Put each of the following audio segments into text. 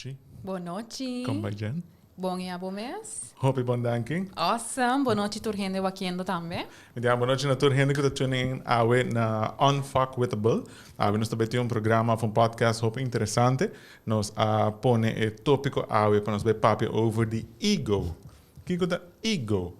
Nochi. Bon nochi. Kon bai, Jen? Bon, i abo mes? Hopi bon, danki. Awesome. Bon nochi tur hende wakiendo tambe. Ja, bon nochi na tur hende ku ta tuning in awe na Unfuckwithable. Awe nos tambe tin un programa òf un podcast hopi interesante. Nos a pone e tópiko awe pa nos bai papia over di ego. Kiko ta ego?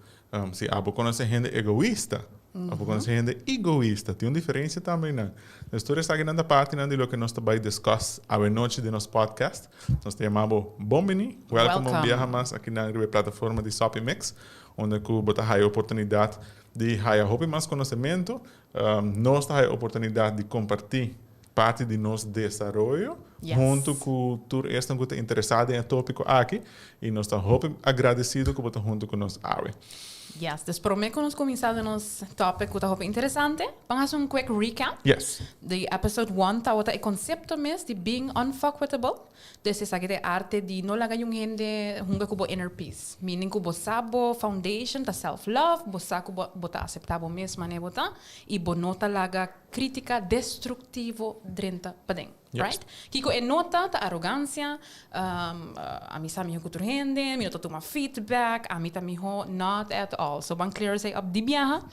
Si abo konosé hende egoista, abo konosé hende egoista, tin un diferensia tambe einan. Dus tur esakinan ta partinan di loke nos ta bai discuss awe nochi den nos podcast. Nos ta yama bo bon bini, welcome un biaha mas akinan riba e plataforma di Soppy Mix, unda ku bo ta haya oportunidat di haya hopi mas konosementu. Nos ta haya oportunidat di kompartí parti di nos desaroyo huntu ku tur esnan ku ta interesá den e tópiko aki i nos ta hopi agradesido ku bo ta huntu ku nos awe. Yes, dus promé ku nos kuminsá den nos topic ku ta hopi interesante, ban hasi un quick recap. Di episode one tabata e konsepto mes di being unfuckwithable. Dus esaki ta e arte di no laga yun hende hunga ku bo inner peace. Meaning ku bo sa bo foundation ta self love, bo sa ku bo bo ta aseptá bo mes manera bo ta i bo no ta laga krítika destruktivo drenta paden. Right? Kiko e no ta, ta arogansia, ami sa mihó ku tur hende, mi no ta tuma feedback, ami ta mihó, not at all. So ban clear esei up di biaha.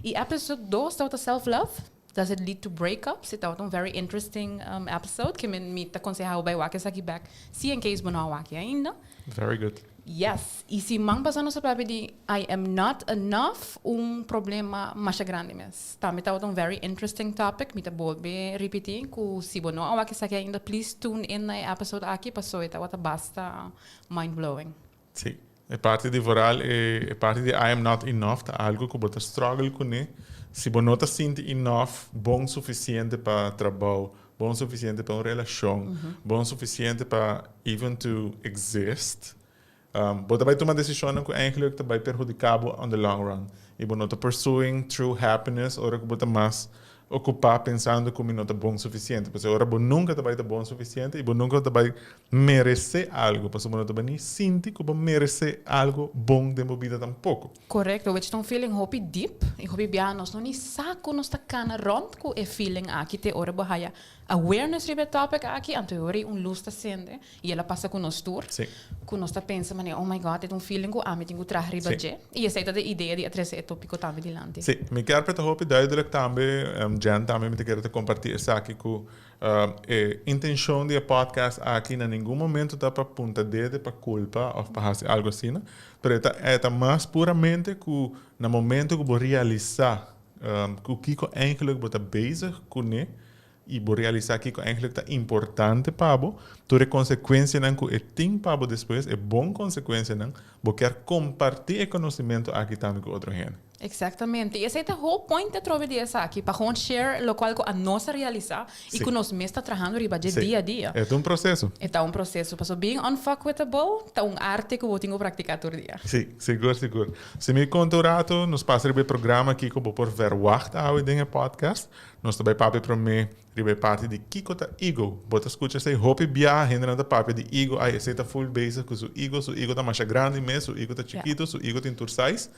I episode dos tabata self love. Does it lead to breakups? E tabata un very interesting episode ke mi ta konsehá bo bai wak esaki bek si en case bo no a wak e ainda. Very good. Yes. I siman pasá nos a papia di I am not enough, un problema masha grandi mes. Tambe tabata un very interesting topic. Mi ta bolbe ripití ku si bo no a wak esaki ainda please tune in na e episode aki paso e tabata basta mind blowing. Sí. E parti di vooral e parti di I am not enough ta algo ku bo ta struggle kuné. Si bo no ta sinti enough, bon sufisiente pa trabou, bon sufisiente pa un relashon, bon sufisiente pa even to exist, bo ta bai tuma desishonnan ku eigenlijk ta bai perhudiká bo on the long run. I bo no ta pursuing true happiness ora ku bo ta mas okupá pensando ku mi no ta bon sufisiente. Pasobra ora bo nunka ta bai ta bon sufisiente i bo nunka ta bai meresé algu, pasobra bo no ta bai ni sinti ku bo meresé algu bon den bo bida tampoko. Korekto, wech ta un feeling hopi deep i hopi biaha nos no ni sa ku nos ta kana rònt ku e feeling aki te ora bo haya awareness riba e topic aki, anto e ora ei un lus ta sende i el a pasa ku nos tur, ku nos ta pensa manera, oh my God, e ta un feeling ku ami tin ku traha riba dje. I esei ta de idea di a trese e tópiko tambe dilanti. Sí, mi kier pa e ta hopi duidelijk tambe, Jen tambe mi ta kere ta kompartí esaki ku e intenshon di e podcast aki na ningun momento ta pa punta dede, pa kulpa òf pa hasi algu asina, pero e ta e ta mas puramente ku na momento ku bo realisá ku kiko eigenlijk bo ta bezig kuné, i bo realisá kiko eigenlijk ta importante pa bo, tur e konsekuensianan ku e tin pa bo despues, e bon konsekuensianan, bo kier kompartí e konosementu aki tambe ku otro hende. Eksaktamente. I esei ta whole point atrobe di esaki, pa gewoon share lokual ku anos a realisá i ku nos mes ta trahando riba dje dia a dia. E ta un proseso. E ta un proseso. Pasobra being unfuckwithable ta un arte ku bo tin ku praktiká tur dia. Sí, sigur, sigur. Si mi konta un rato, nos pasa riba e programa kiko bo por verwagt awe den e podcast. Nos ta bai papia promé riba e parti di kiko ta ego. Bo ta skucha esei hopi biaha hendenan ta papia di ego, ai esei ta full bezig ku su ego, su ego ta masha grandi mes, su ego ta chikitu, su ego tin tur size.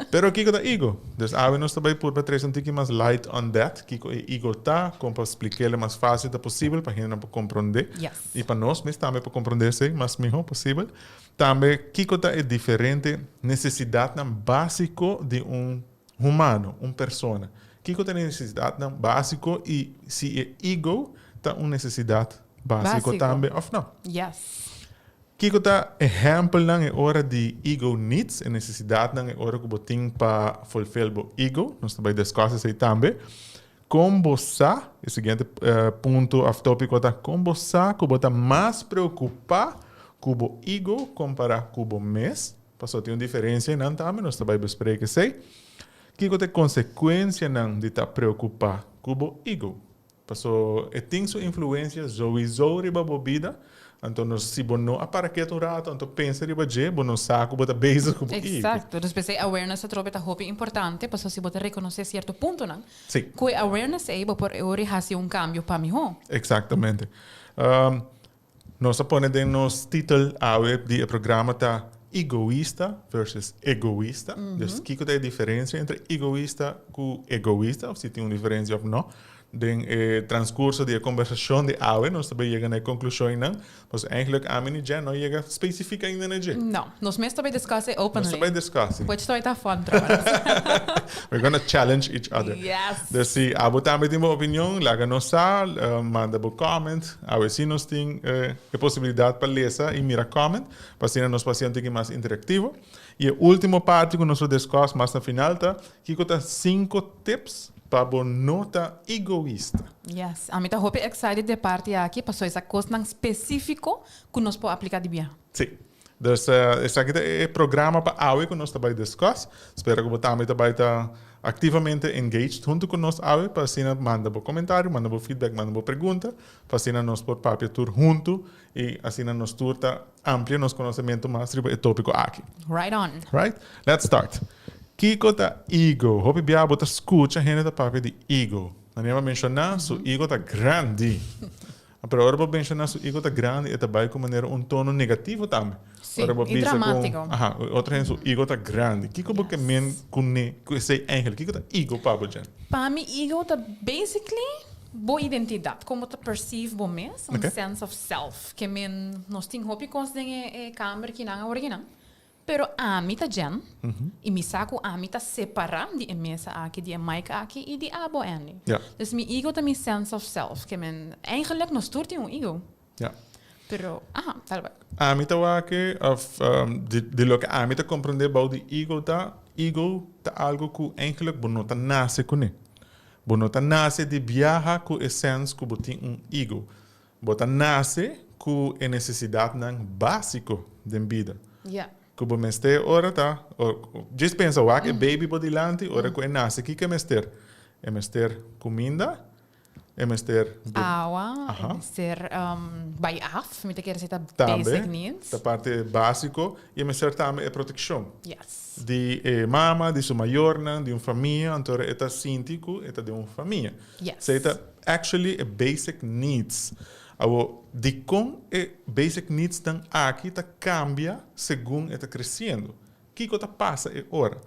Pero kiko ta ego? Dus awe nos ta bai purba trese un tiki mas light on that, kiko e ego ta, kon pa splik'el mas fásil ta posibel pa hendenan por komprondé i pa nos mes tambe por komprondé esei mas mihó posibel. Tambe kiko ta e diferente nesesidatnan básiko di un humano, un persona. Kiko ta e nesesidatnan básiko i si e ego ta un nesesidat básiko tambe òf no? Kiko ta ehèmpelnan e ora di ego needs, e nesesidatnan e ora ku bo tin pa fulfill bo ego? Nos ta bai discuss esei tambe. Kon bo sa, e siguiente punto òf tópiko ta, kon bo sa ku bo ta mas preokupá ku bo ego kompará ku bo mes? Pasobra tin un diferensia einan tambe, nos ta bai besprek esei. Kiko ta e konsekuensianan di ta preokupá ku bo ego? Paso e tin su influensia souiso riba bo bida, anto nos si bo no a para ketu un rato anto pensa riba dje, bo no sa ku bo ta bezig ku bo ego. Exacto, dus p'esei awareness atrobe ta hopi importante, pasobra si bo ta rekonosé sierto puntonan, ku e awareness ei bo por e ora hasi un kambio pa mihó. Exactamente. Nos a pone den nos titel awe di e programa ta Egoista versus Egoista. Dus kiko ta e diferencia entre egoista cu egoista of si tin un diferencia of no. Den e transcurso di e conversacion di awe nos ta bay yega na e conclusionnan. Pues eigenlijk ami ni Jen no a yega specific ainda na dje. No, nos mes ta bay discuss e openly. Nos ta bay discuss e. Pues ta bay ta fun trouwens. We're gonna challenge each other. Yes. Dus si abo tambe tin bo opinion, laga nos sa, manda bo comment. Awe si nos tin e posibilidad pa lesa y mira comment, pa asina nos por haci un tiki mas interactivo. Y e ultimo parti cu nos lo discuss mas na final ta, kico ta cinco tips pa bo no ta egoista. Yes, ami ta hopi excited di e parti aki pasobra esa cosnan specifico cu nos por aplica di bia. Si. Dus esaki ta e programa pa awe cu nos ta bay discuss. Spera cu bo tambe ta bay ta activamente engaged hunto cu nos awe pa asina manda bo comentario, manda bo feedback, manda bo pregunta pa asina nos por papia tur hunto y asina nos tur ta amplia nos conocemento mas riba e topico aki. Right on. Right? Let's start. Kiko ta ego? Hopi bia bo ta scucha hende ta papia di ego. Manera bo a menciona, su ego ta grandi. Pero ora bo menciona su ego ta grandi, e ta bay cu manera un tono negativo tambe. Sí, y dramatico. Aha, otro hende su ego ta grandi. Kiko bo ke men cune, cu esey eigenlijk? Kiko ta ego pa bo, Jen? Pa mi ego ta basically bo identidad, con bo ta perceive bo mes, un sense of self. Ke men nos tin hopi cos den e camber kinan awor kinan, pero ami ta Jen y mi sa cu ami ta separa di e mesa aki, di e mic aki y di abo Andy. Dus mi ego ta mi sense of self. Ke men eigenlijk nos tur tin un ego. Pero, aha, tal bai. Ami ta wak of di loke ami ta comprende bou di ego ta, ego ta algo cu eigenlijk bo no ta nace cune. Bo no ta nace di biaha cu e sense cu bo tin un ego. Bo ta nace cu e necesidadnan basico den bida. Cu bo mester ora ta, djis pensa wak e baby bo dilanti ora cu e nace kico e mester? E mester cuminda, E mester. Awa, e mester bai af, mi ta kere si ta basic needs. Tambe, ta parte basico. Y e mester tambe e proteccion. Yes. Di e mama, di su mayornan, di un famia, anto e ta sinti cu e ta den un famia. Yes. Esey ta actually e basic needs. Awo, dicon e basic needsnan aki ta cambia segun e ta creciendo? Kiko ta pasa e ora?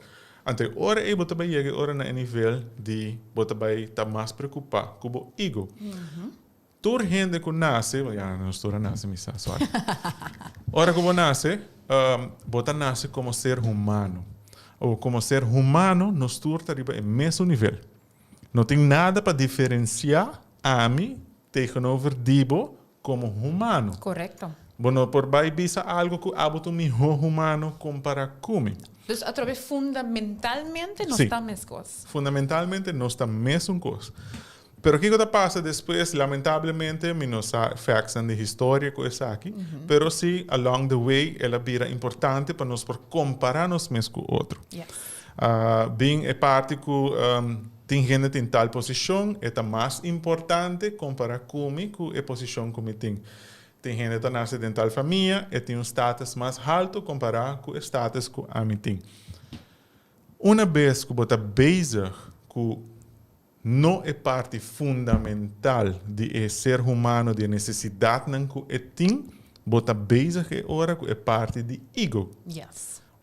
Anto e ora ei bo ta bai yega e ora na e nivel di bo ta bai ta mas preokupá ku bo ego. Tur hende ku nase, ya nos tur a nase mi sa, sorry. Ora ku bo nase, bo ta nase komo ser humano. Awor komo ser humano nos tur ta riba e mesun nivel. No tin nada pa diferensiá ami tegenover di bo komo humano. Korekto. Bo no por bai bisa algo ku abo ta un mihó humano kompará ku mi. Dus atrobe fundamentalmente nos ta meskos. Fundamentalmente nos ta mesun kos. Pero kiko ta pasa despues? Lamentablemente mi no sa factsnan di historia ku esaki, pero si along the way el a bira importante pa nos por kompará nos mes ku otro. Bin e parti ku Tin hende tin tal posishon, e ta mas importante kompará ku mi ku e posishon ku mi tin. Tin hende ta nase den tal famia, e tin un status mas haltu kompará ku e status ku ami tin. Una bes ku bo ta bezig ku no e parti fundamental di e ser humano, di e nesesidatnan ku e tin, bo ta bezig e ora ku e parti di ego.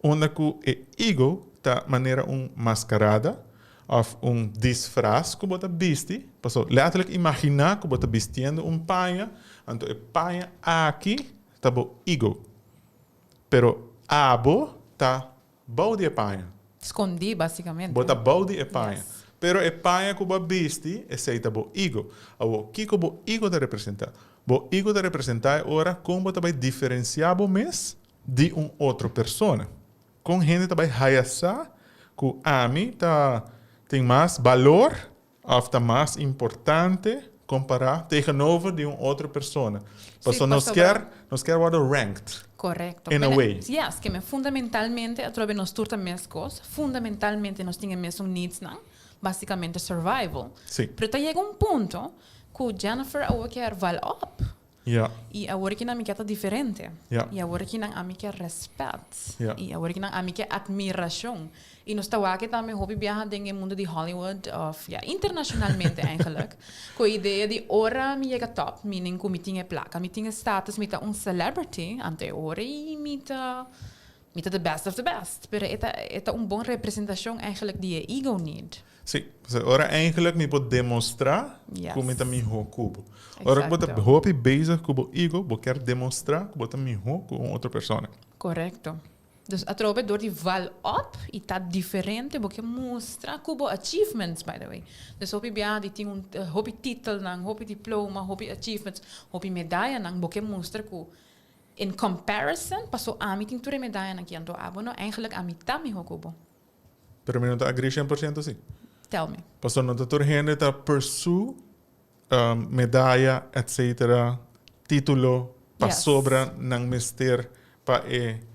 Unda ku e ego ta manera un maskarada òf un disfras ku bo ta bisti. Paso lèterlik imaginá ku bo ta bistiendo un paña, anto e paña aki ta bo ego. Pero abo ta bou di e paña. Skondí, básikamente. Bo ta bou di e paña. Pero e paña ku bo a bisti, esei ta bo ego. Awor, kiko bo ego ta representá? Bo ego ta representá e ora kon bo ta bai diferensiá bo mes di un otro persona. Kon hende ta bai haya sa ku ami ta tin mas balor òf ta mas importante kompará tegenover di un otro persona? Pasobra nos kier nos kier wòrdu ranked. Korekto. In a way. Yes, ke men fundamentalmente atrobe nos tur ta meskos, fundamentalmente nos tin e mesun needsnan, basikamente survival. Sí. Pero ta yega un punto ku Jennifer awor kier val op. Ja. I awor ki nan mi ke ta diferente. Ja. I awor ki nan ami ke respet. Ja. I awor ki nan ami ke admiracion. I nos ta wak tambe hopi biaha den e mundo di Hollywood of ja, internacionalmente eigenlijk. Ku e idea di ora mi yega top, meaning ku mi tin e plaka, mi tin e status, mi ta un celebrity, anto e ora ei mi ta. Mi ta the best of the best. Pero e ta un bon representashon eigenlijk di e ego need. Si, ora eigenlijk mi por demostrá ku mi ta mihó ku bo. Ora ku bo ta hopi bezig ku bo ego, bo ke demostrá ku bo ta mihó ku un otro persona. Korekto. Dus atrobe dor di val op i ta diferente, bo ke mustra ku bo achievements, by the way. Dus hopi bia di tin un hopi titelnan, hopi diploma, hopi achievements, hopi medayanan, bo ke mustra ku in comparison, paso ami tin tur e medayanan aki, anto abo no, eigenlijk ami ta mihó ku bo. Pero mi no ta agree 100% si. Tell me. Paso no ta tur hende ta pursue medaya, etc., título, pa sobra nan mester pa e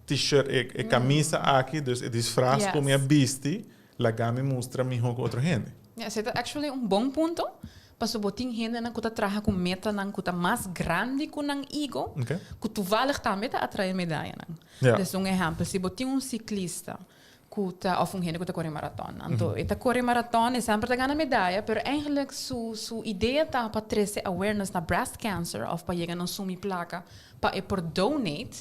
t-shirt, e kamisa aki, dus e disfraz ku mi a bisti, laga mi mustra mihó ku otro hende. Yeah, esei ta actually un bon punto. Paso bo tin hendenan ku ta traha ku metanan ku ta mas grandi ku nan ego, ku toevallig tambe ta atrae medayanan. Dus un ehèmpel, si bo tin un siklista ku ta, òf un hende ku ta kore maraton, anto e ta kore maraton, e semper ta gana medaya, pero eigenlijk su idea ta pa trese awareness na breast cancer òf pa yega na sumi plaka pa e por donate.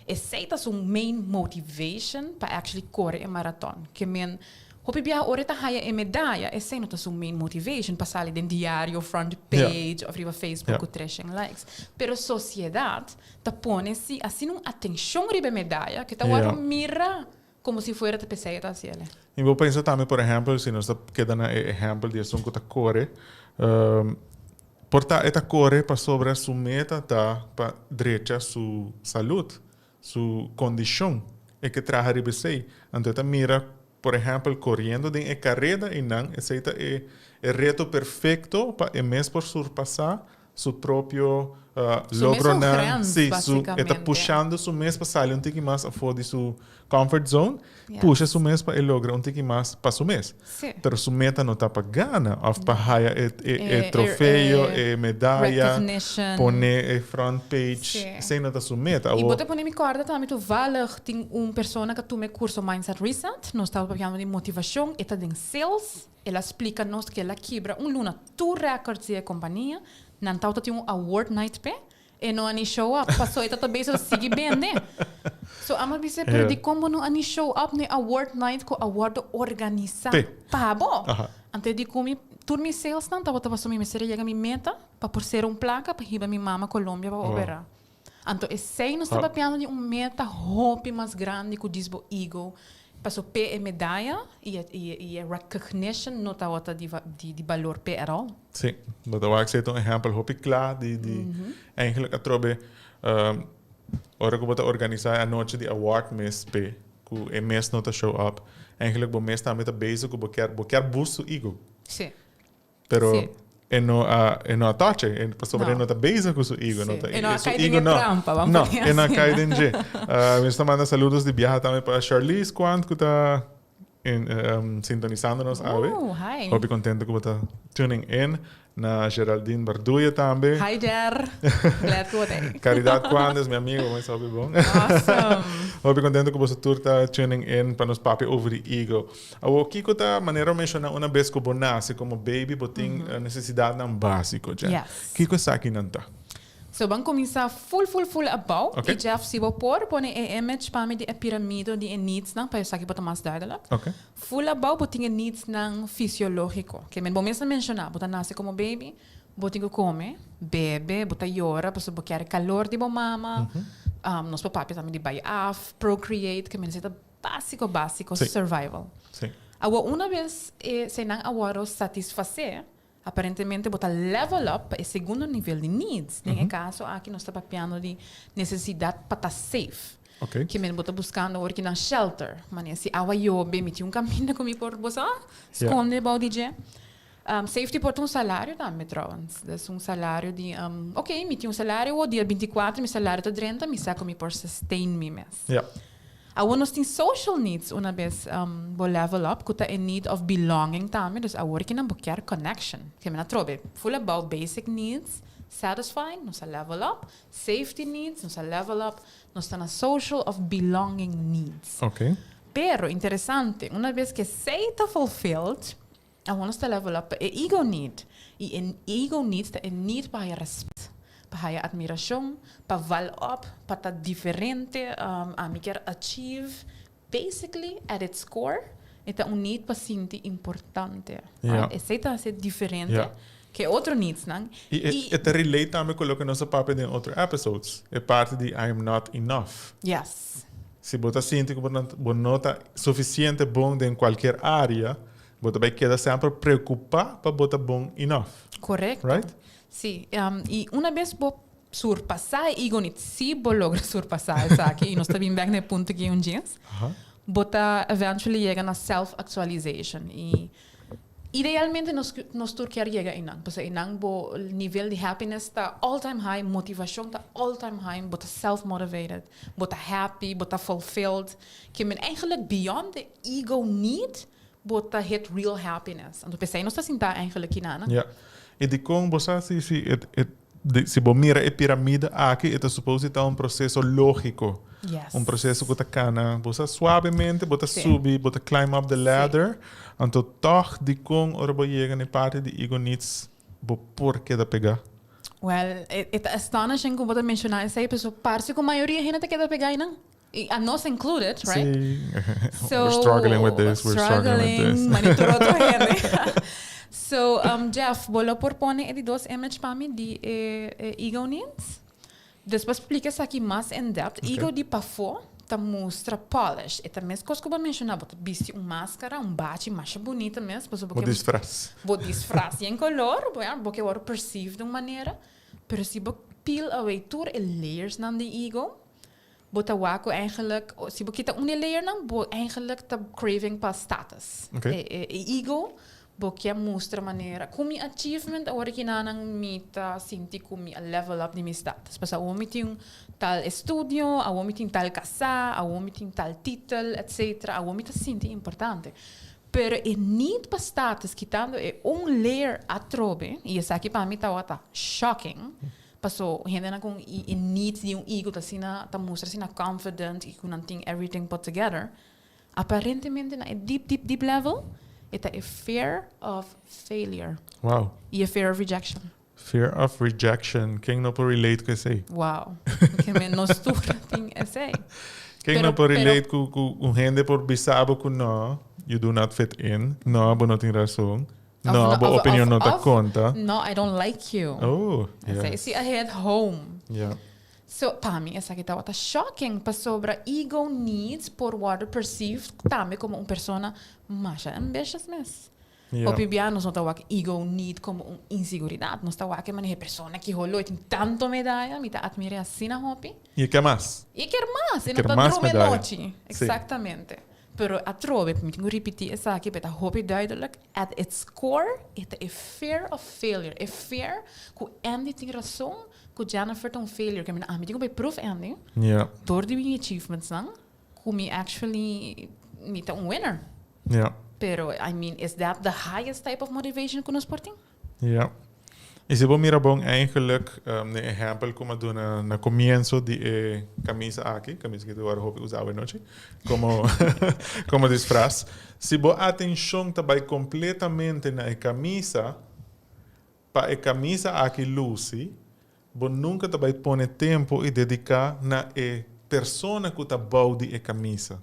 Esei ta su main motivation pa actually kore e maraton. Ke men hopi biaha ora e ta haya e medaya, esei no ta su main motivation pa sali den diario front page òf riba Facebook ku 300 likes. Pero sosiedat ta pone si asina un atenshon riba e medaya ku ta wòrdu mira komo si fuera ta p'esei e ta hasiel. I bo pensa tambe, por ehèmpel, si nos ta keda na e ehèmpel di esun ku ta kore, por ta e ta kore pasobra su meta ta pa drecha su salud, su kondishon, e ke traha riba esei. Anto e ta mira, por ehèmpel, koriendo den e kareda einan, esei ta e reto perfekto pa e mes por surpasá su propio Su mes logronan. Grens, Si, e ta básicamente. Pushando su mes pa sali un tiki mas afó di su comfort zone, pusha su mes pa e logra un tiki mas pa su mes. Pero su meta no ta pa gana òf pa haya e trofeo, e medaya, recognition. Pone e front page. Esei no ta su meta. I bo ta pone mi kòrda tambe toevallig tin un persona ku a tuma e kurso Mindset Reset. Nos tabata papiando di motivashon, e ta den sales. El a splika nos ku el a kibra un luna tur records di e kompania. Nan tabata tin un award night p'e. E no a ni show up. Paso e tabata bezig sigui bende. So ami a bisa, pero dikon bo no a ni show up na e award night ku a wòrdu organisá pa bo? Anto e di ku mi, tur mi salesnan tabata pasobra mi mester a yega mi meta pa por sera un plaka pa hiba mi mama Colombia pa operá. Anto esei nos ta papiando di un meta hopi mas grandi ku djis bo ego. Paso p'e e medaya i e recognition no tabata di balor p'e at all. Si, bo ta wak esei ta un ehèmpel hopi kla di eigenlijk atrobe ora ku bo ta organisá e anochi di award mes p'e ku e mes no ta show up, eigenlijk bo mes tambe ta bezig ku bo kier bo kier boost su ego. Pero e no a touch e, pasobra e no ta bezig ku su ego. No ta, E no a su kai den ego e no. Trampa, vamos No, pone e no a asina. kai den dje. Mi ta manda saludos di biaha tambe pa Charlize Quant ku ta sintonisando nos awe. Oh, hi. Hopi kontentu ku bo ta tuning in. Na Geraldine Barduye tambe. Hi, Ger. Glad ku bo ta ei. Caridad Quant es mi amigo, mas hopi bon. Awesome. Hopi kontentu ku boso tur ta tuning in pa nos papia over di ego. Awo, kiko ta manera bo menshoná una bes ku bo nase komo baby bo tin nesesidatnan básiko dje. Kiko esakinan ta? So ban kuminsá full full full abou. I Jeff, si bo por pone e image pa mi di e piramido di e needsnan pa esaki bo ta mas duidelijk. Full abou bo tin e needsnan fisiológiko. Ke men bo mes a menshoná, bo ta nase komo baby, bo tin ku kome, bebe, bo ta yora pasobra bo kier e kalor di bo mama. Nos por papia tambe di bai af, procreate, ke men esei ta básiko, básiko, survival. Awor una bes eseinan a wòrdu satisfasé, aparentemente bo ta level up pa e segundo nivel di needs. Den e kaso aki nos ta papiando di nesesidat pa ta safe. Ke men bo ta buskando awor ki nan shelter. Manera si awa yobe mi tin un kaminda ku mi por bo sa skonde bou di dje. Safety por ta un salario tambe trouwens. Dus un salario di ok mi tin un salario awor dia 24 mi salario ta drenta, mi sa ku mi por sustain mi mes. Awor nos tin social needs una bes bo level up ku ta e need of belonging tambe, dus awor kinan bo kier connection. Ke men atrobe full abou basic needs satisfied, nos a level up, safety needs nos a level up, nos ta na social of belonging needs. Pero interesante, una bes ke esei ta fulfilled, awor nos ta level up pa e ego need. I e ego need ta e need pa haya respet. Pa haya admiracion, pa val op, pa ta diferente, ami kier achieve. Basically, at its core, e ta un need pa sinti importante. Esey ta haci diferente ke otro needsnan. Y e ta relate tambe cu loke nos a papia den otro episodes, e parti di I am not enough. Si bo ta sinti cu bo no ta suficiente bon den cualkier area, bo ta bay keda semper preocupa pa bo ta bon enough. Correcto. Right? Si. Y una bes bo surpasá e ego need, si bo logra surpasá esaki, y nos ta bin bek na e punto aki un djens, bo ta eventually yega na self-actualization. Y idealmente nos tur kier yega einan, pasobra einan bo nivel di happiness ta all time high, motivacion ta all time high, bo ta self-motivated, bo ta happy, bo ta fulfilled. Ke men eigenlijk beyond the ego need, bo ta hit real happiness. Anto p'esei nos ta sinta eigenlijk kinan. Ja. Y dikon bo sa si si e e si bo mira e piramide aki e ta suppose di ta un proceso logico. Un proceso cu ta cana bo sa suavemente bo ta subi bo ta climb up the ladder anto toch dikon ora bo yega na e parti di ego needs bo por keda pega? Well, e ta astonishing cu bo ta menciona esey pasobra parse cu mayoria hende ta keda pega eynan. Y nos included, right? Sí. So, we're struggling with this, we're struggling with this. Mani tur otro hende. So, Jeff, bo lo por pone e di dos image pa mi di e, e ego needs? Despues splika esaki mas in depth. Okay. Ego di pafó ta mustra polish. E ta mes kos ku bo a menshoná, bo ta bisti un maskara, un bachi masha bunita mes, pasobra bo Bo ke disfraz. bo disfraz yen kolor, bo ya, bo ke wòrdu perceived di un manera. Pero si bo peel away tur e layersnan di ego, Bo ta wak ku eigenlijk, si bo kita un di e layernan, bo eigenlijk ta craving pa status. Okay. E ego, bo ke mustra manera, ku mi achievement awor aki nanan mi ta sinti ku mi a level up di mi status. Pasobra awor mi tin tal estudio, awor mi tin tal kasá, awor mi tin tal titel, etcetera, awor mi ta sinti importante. Pero e need pa status, kitando e un layer atrobe, i esaki pa mi tabata shocking, Paso hendenan ku e need di un ego ta asina, ta mustra asina confident i ku nan tin everything put together, aparentemente na e deep deep deep level e ta e fear of failure. Wow. I e fear of rejection. Fear of rejection, ken no por relate ku esei? Wow. Ke men nos tur tin esei. Ken no por relate ku ku un hende por bisa bo ku no, you do not fit in, no, bo no tin rason. No, bo opinion no ta konta. No, I don't like you. Oh, yes. Si a hit home. Yeah. So, pa mi esaki tabata shocking pasobra ego needs por wòrdu perceived tambe komo un persona masha ambitious mes. Yeah. Hopi bia nos no ta wak ego need komo un inseguridat. Nos ta wak e manera e persona ki holó e tin tanto medaya, mi ta admir'é asina hopi. I e kier mas. I e kier mas, e no ta drumi anochi. Exactamente. Pero atrobe, mi tin ku ripití esaki, pero e ta hopi duidelijk, at its core e ta e fear of failure, e fear ku Andy tin rason ku Jennifer ta un failure, ke mi ami tin ku bai proof Andy dor di mi achievementsnan ku mi actually mi ta un winner. Pero I mean is that the highest type of motivation ku nos por tin? Ja. I si bo mira bon eigenlijk den e ehempel ku mi a duna na komienso di e kamisa aki, kamisa ki ta wòrdu hopi usa awenochi komo komo disfras, si bo atenshon ta bai kompletamente na e kamisa, pa e kamisa aki lusi, bo nunka ta bai pone tempu i dediká na e persona ku ta bou di e kamisa.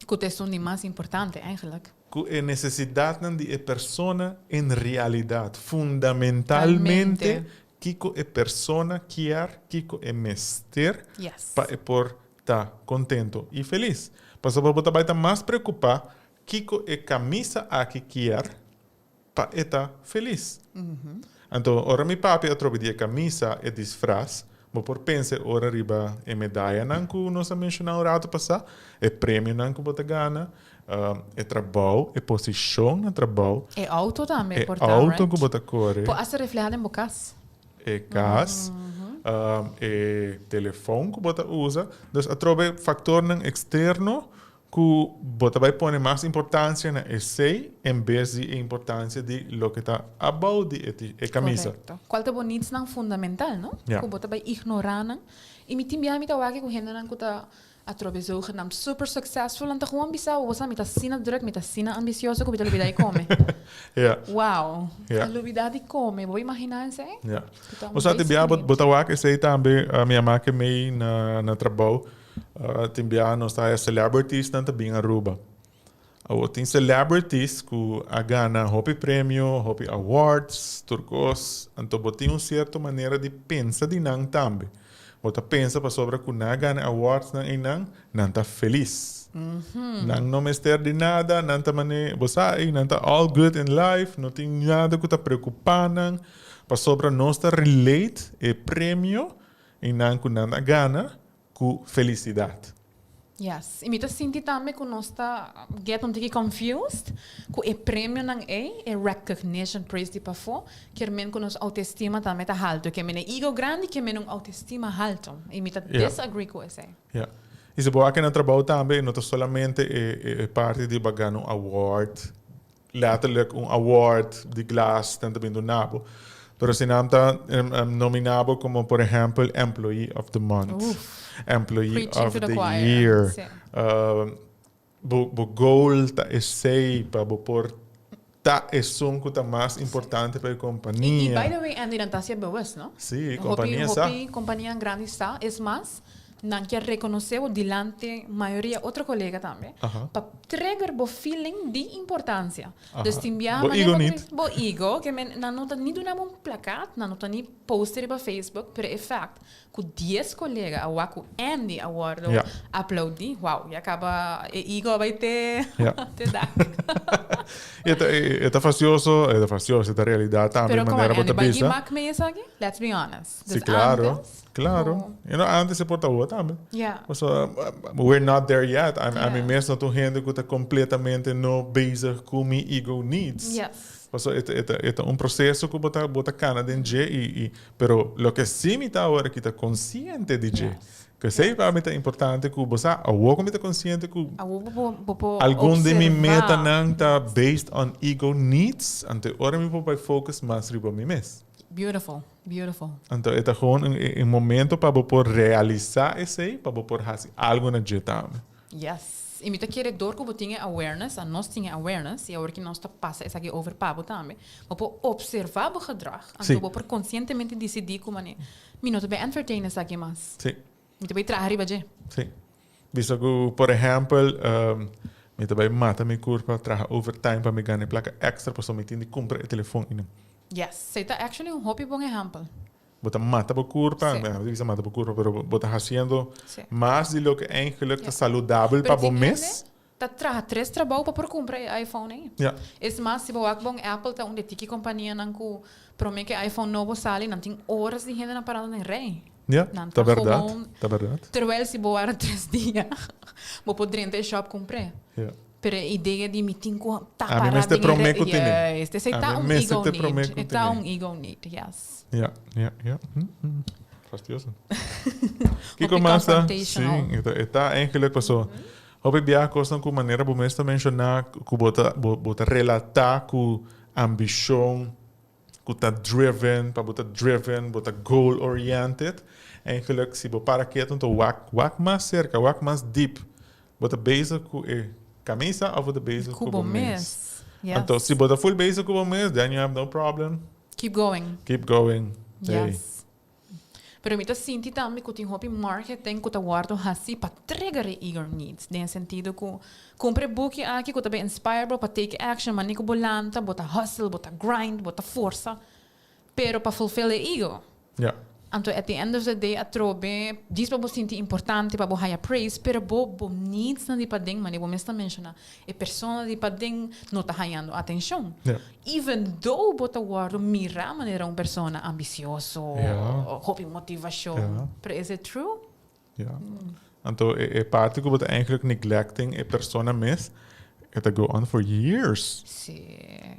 Ku ta esun di mas importante eigenlijk. Ku e nesesidatnan di e persona en realidat, fundamentalmente kiko e persona kier, kiko e mester pa e por ta kontento i felis. Pasobra bo ta bai ta mas preokupá kiko e kamisa aki kier pa e ta felis. Anto, ora mi papia atrobe di e camisa, e disfraz, bo por pensa e ora riba e medayanan cu nos a menciona un rato pasa, e premionan cu bo ta gana, e trabou, e posicion na trabou. E auto tambe por ta, right? E auto cu bo ta core. Por hasta refleha den bo cas. E cas, e telefon cu bo ta usa. Dus atrobe factornan externo Ku bo ta bai pone mas importansia na esei en bes di e importansia di loke ta abou di e e kamisa. Korekto. Kual ta bo needsnan fundamental, no? Ja. Ku bo ta bai ignorá nan. I mi tin biaha mi ta wak ku hendenan ku ta Atrobe zogenaamd super successful, nan ta gewoon bisa bo, bo sa mi ta asina druk, mi ta asina ambicioso ku mi ta lubida di kome. Wow! Ta lubida di kome, bo imagina esei? Ja. Bo sa tin bia bo ta wak esei tambe, mi a make mei na trabou, tin bia nos ta haya celebrities nan ta bin Aruba. Awor tin celebrities ku a gana hopi premio, hopi awards, tur kos. Anto bo tin un sierto manera di pensa di nan tambe. Bo ta pensa pasobra ku nan a gana e awardsnan einan, nan ta felis. Nan no mester di nada, nan ta mane, bo sa ei, nan ta all good in life, no tin nada ku ta preokupa nan, pasobra nos ta relate e premio einan ku nan a gana ku felisidat. Yes, i mi ta sinti tambe ku nos ta get un tiki confused ku e premionan ei, e recognition, praise di pafó, kier men ku nos autoestima tambe ta haltu. Ke men e ego grandi, ke men un autoestima haltu. I mi ta disagree ku esei. Ya. I si bo wak na trabou tambe, e no ta solamente e parti di bo a gana un award, letterlijk un award di glas nan ta bin duna bo. Pero si nan ta nomina bo como por ehempel employee of the month, employee Preaching of to the the choir. year. Sí. Bo goal ta esey pa bo por ta esun cu ta mas importante pa e I compania. by the way Andy nan ta hacia bewust, no? Sí, Hopi, compania sa. hopi companianan grandi sa. Es mas, Nan kier reconoce bo dilanti mayoria otro colega tambe pa trigger bo feeling di importancia. Dus tin biaha Bo manera ego bo niet. Bo ego, ke men nan no ta ni duna bo un plakaat, nan no ta ni post riba Facebook, pero e fact cu dies colega a wak cu Andy a wordo aplaudi, wow, ya caba e ego a bay te te dak. E ta fastioso, e ta fastioso, e ta realidad tambe Pero come manera on bo ta Andy, bay bisa. mak mee esaki? Let's be honest. Sí, Dus claro. antes, Claro. ku- You know, antes se por ta awor tambe. Ja. Paso, we're not there yet. Ami Yeah. mes no ta un hende ku ta completamente no bezig ku mi ego needs. Yes. Paso, e ta un proceso ku bo ta kana den dje i, pero loke sí mi ta awor aki ta consciente di dje. Yes. Ku esei pa mi ta importante ku bo sa awor ku mi ta consciente ku Awor bo por algun di mi observa. metanan ta based on ego needs, anto e ora mi por bai focus mas riba mi mes. Beautiful. Beautiful. Anto e ta gewoon un momento pa bo por realisa esey, pa bo por haci algo na dje tambe. Yes. Y mi ta kere door cu bo tin e awareness, a nos tin e awareness, y awor ki nos ta pasa esaki over pa bo tambe, bo por observa bo gedrag, anto bo por conscientemente dicidi cu mane, mi no ta bay entertain esaki mas. Mi ta bay traha riba dje. Si. Bisa cu, por ehempel, mi ta bay mata mi curpa, traha overtime pa mi gana e placa extra pasobra mi tin di cumpra e telefon y no. Yes, esey ta actually un hopi bon ehempel. Bo ta mata bo curpa, mi a bisa mata bo curpa, pero bo ta haciendo mas di loke eigenlijk ta saludabel pa bo mes. Ta traha tres trabou pa por cumpra e iPhone ey. Es mas, si bo wak bon Apple ta un di e tiki companianan cu prome cu e iPhone nobo sali nan tin horas di hendenan parando den rij. Ja, Nan ta ta berdad, gewoon ta berdad. Terwijl si bo wara tres dia, bo por drenta e shop cumpr'é. Ja. Pero e idea di mi tin cu ta Ami para mester den e prome re cu tene. Juist, esey ta Ami un mester ego te prome need. cu E ta tene. un ego need, yes. Ja, ja, ja. Fastioso. Kiko Hopi mas ta? confrontational. Sí, e ta eigenlijk paso. Hopi biaha kosnan ku manera bo mes ta menshoná ku bo ta bo ta relatá ku ambishon, ku ta driven, pa bo ta driven, bo ta goal oriented. Eigenlijk si bo para ketu ta wak wak mas serka, wak mas deep. Bo ta bezig ku e kamisa of bo ta bezig Ku ku bo bo mes? mes. Yes. Anto si bo ta full bezig ku bo mes, then you have no problem. Keep going. Keep going. Hey. Yes. Pero mi ta sinti tambe ku tin hopi marketing ku ta wòrdu hasi pa trigger e eager needs. Den e sentido ku kumpra e buki aki ku ta bay inspire bo pa take action, mane ku bo lanta, bo ta hustle, bo ta grind, bo ta forsa, pero pa fulfill e ego. Ja. Anto at the end of the day atrobe djis pa bo sinti importante, pa bo haya praise, pero bo bo needs nan di paden, mane bo mes ta menshoná, e persona di paden no ta hayando atenshon. Ja. Even though bo ta wòrdu mirá manera un persona ambisioso, Ja. hopi motivashon, Ja. pero is it true? Ja. Anto e parti ku bo ta eigenlijk neglecting e persona mes, e ta go on for years. Sí.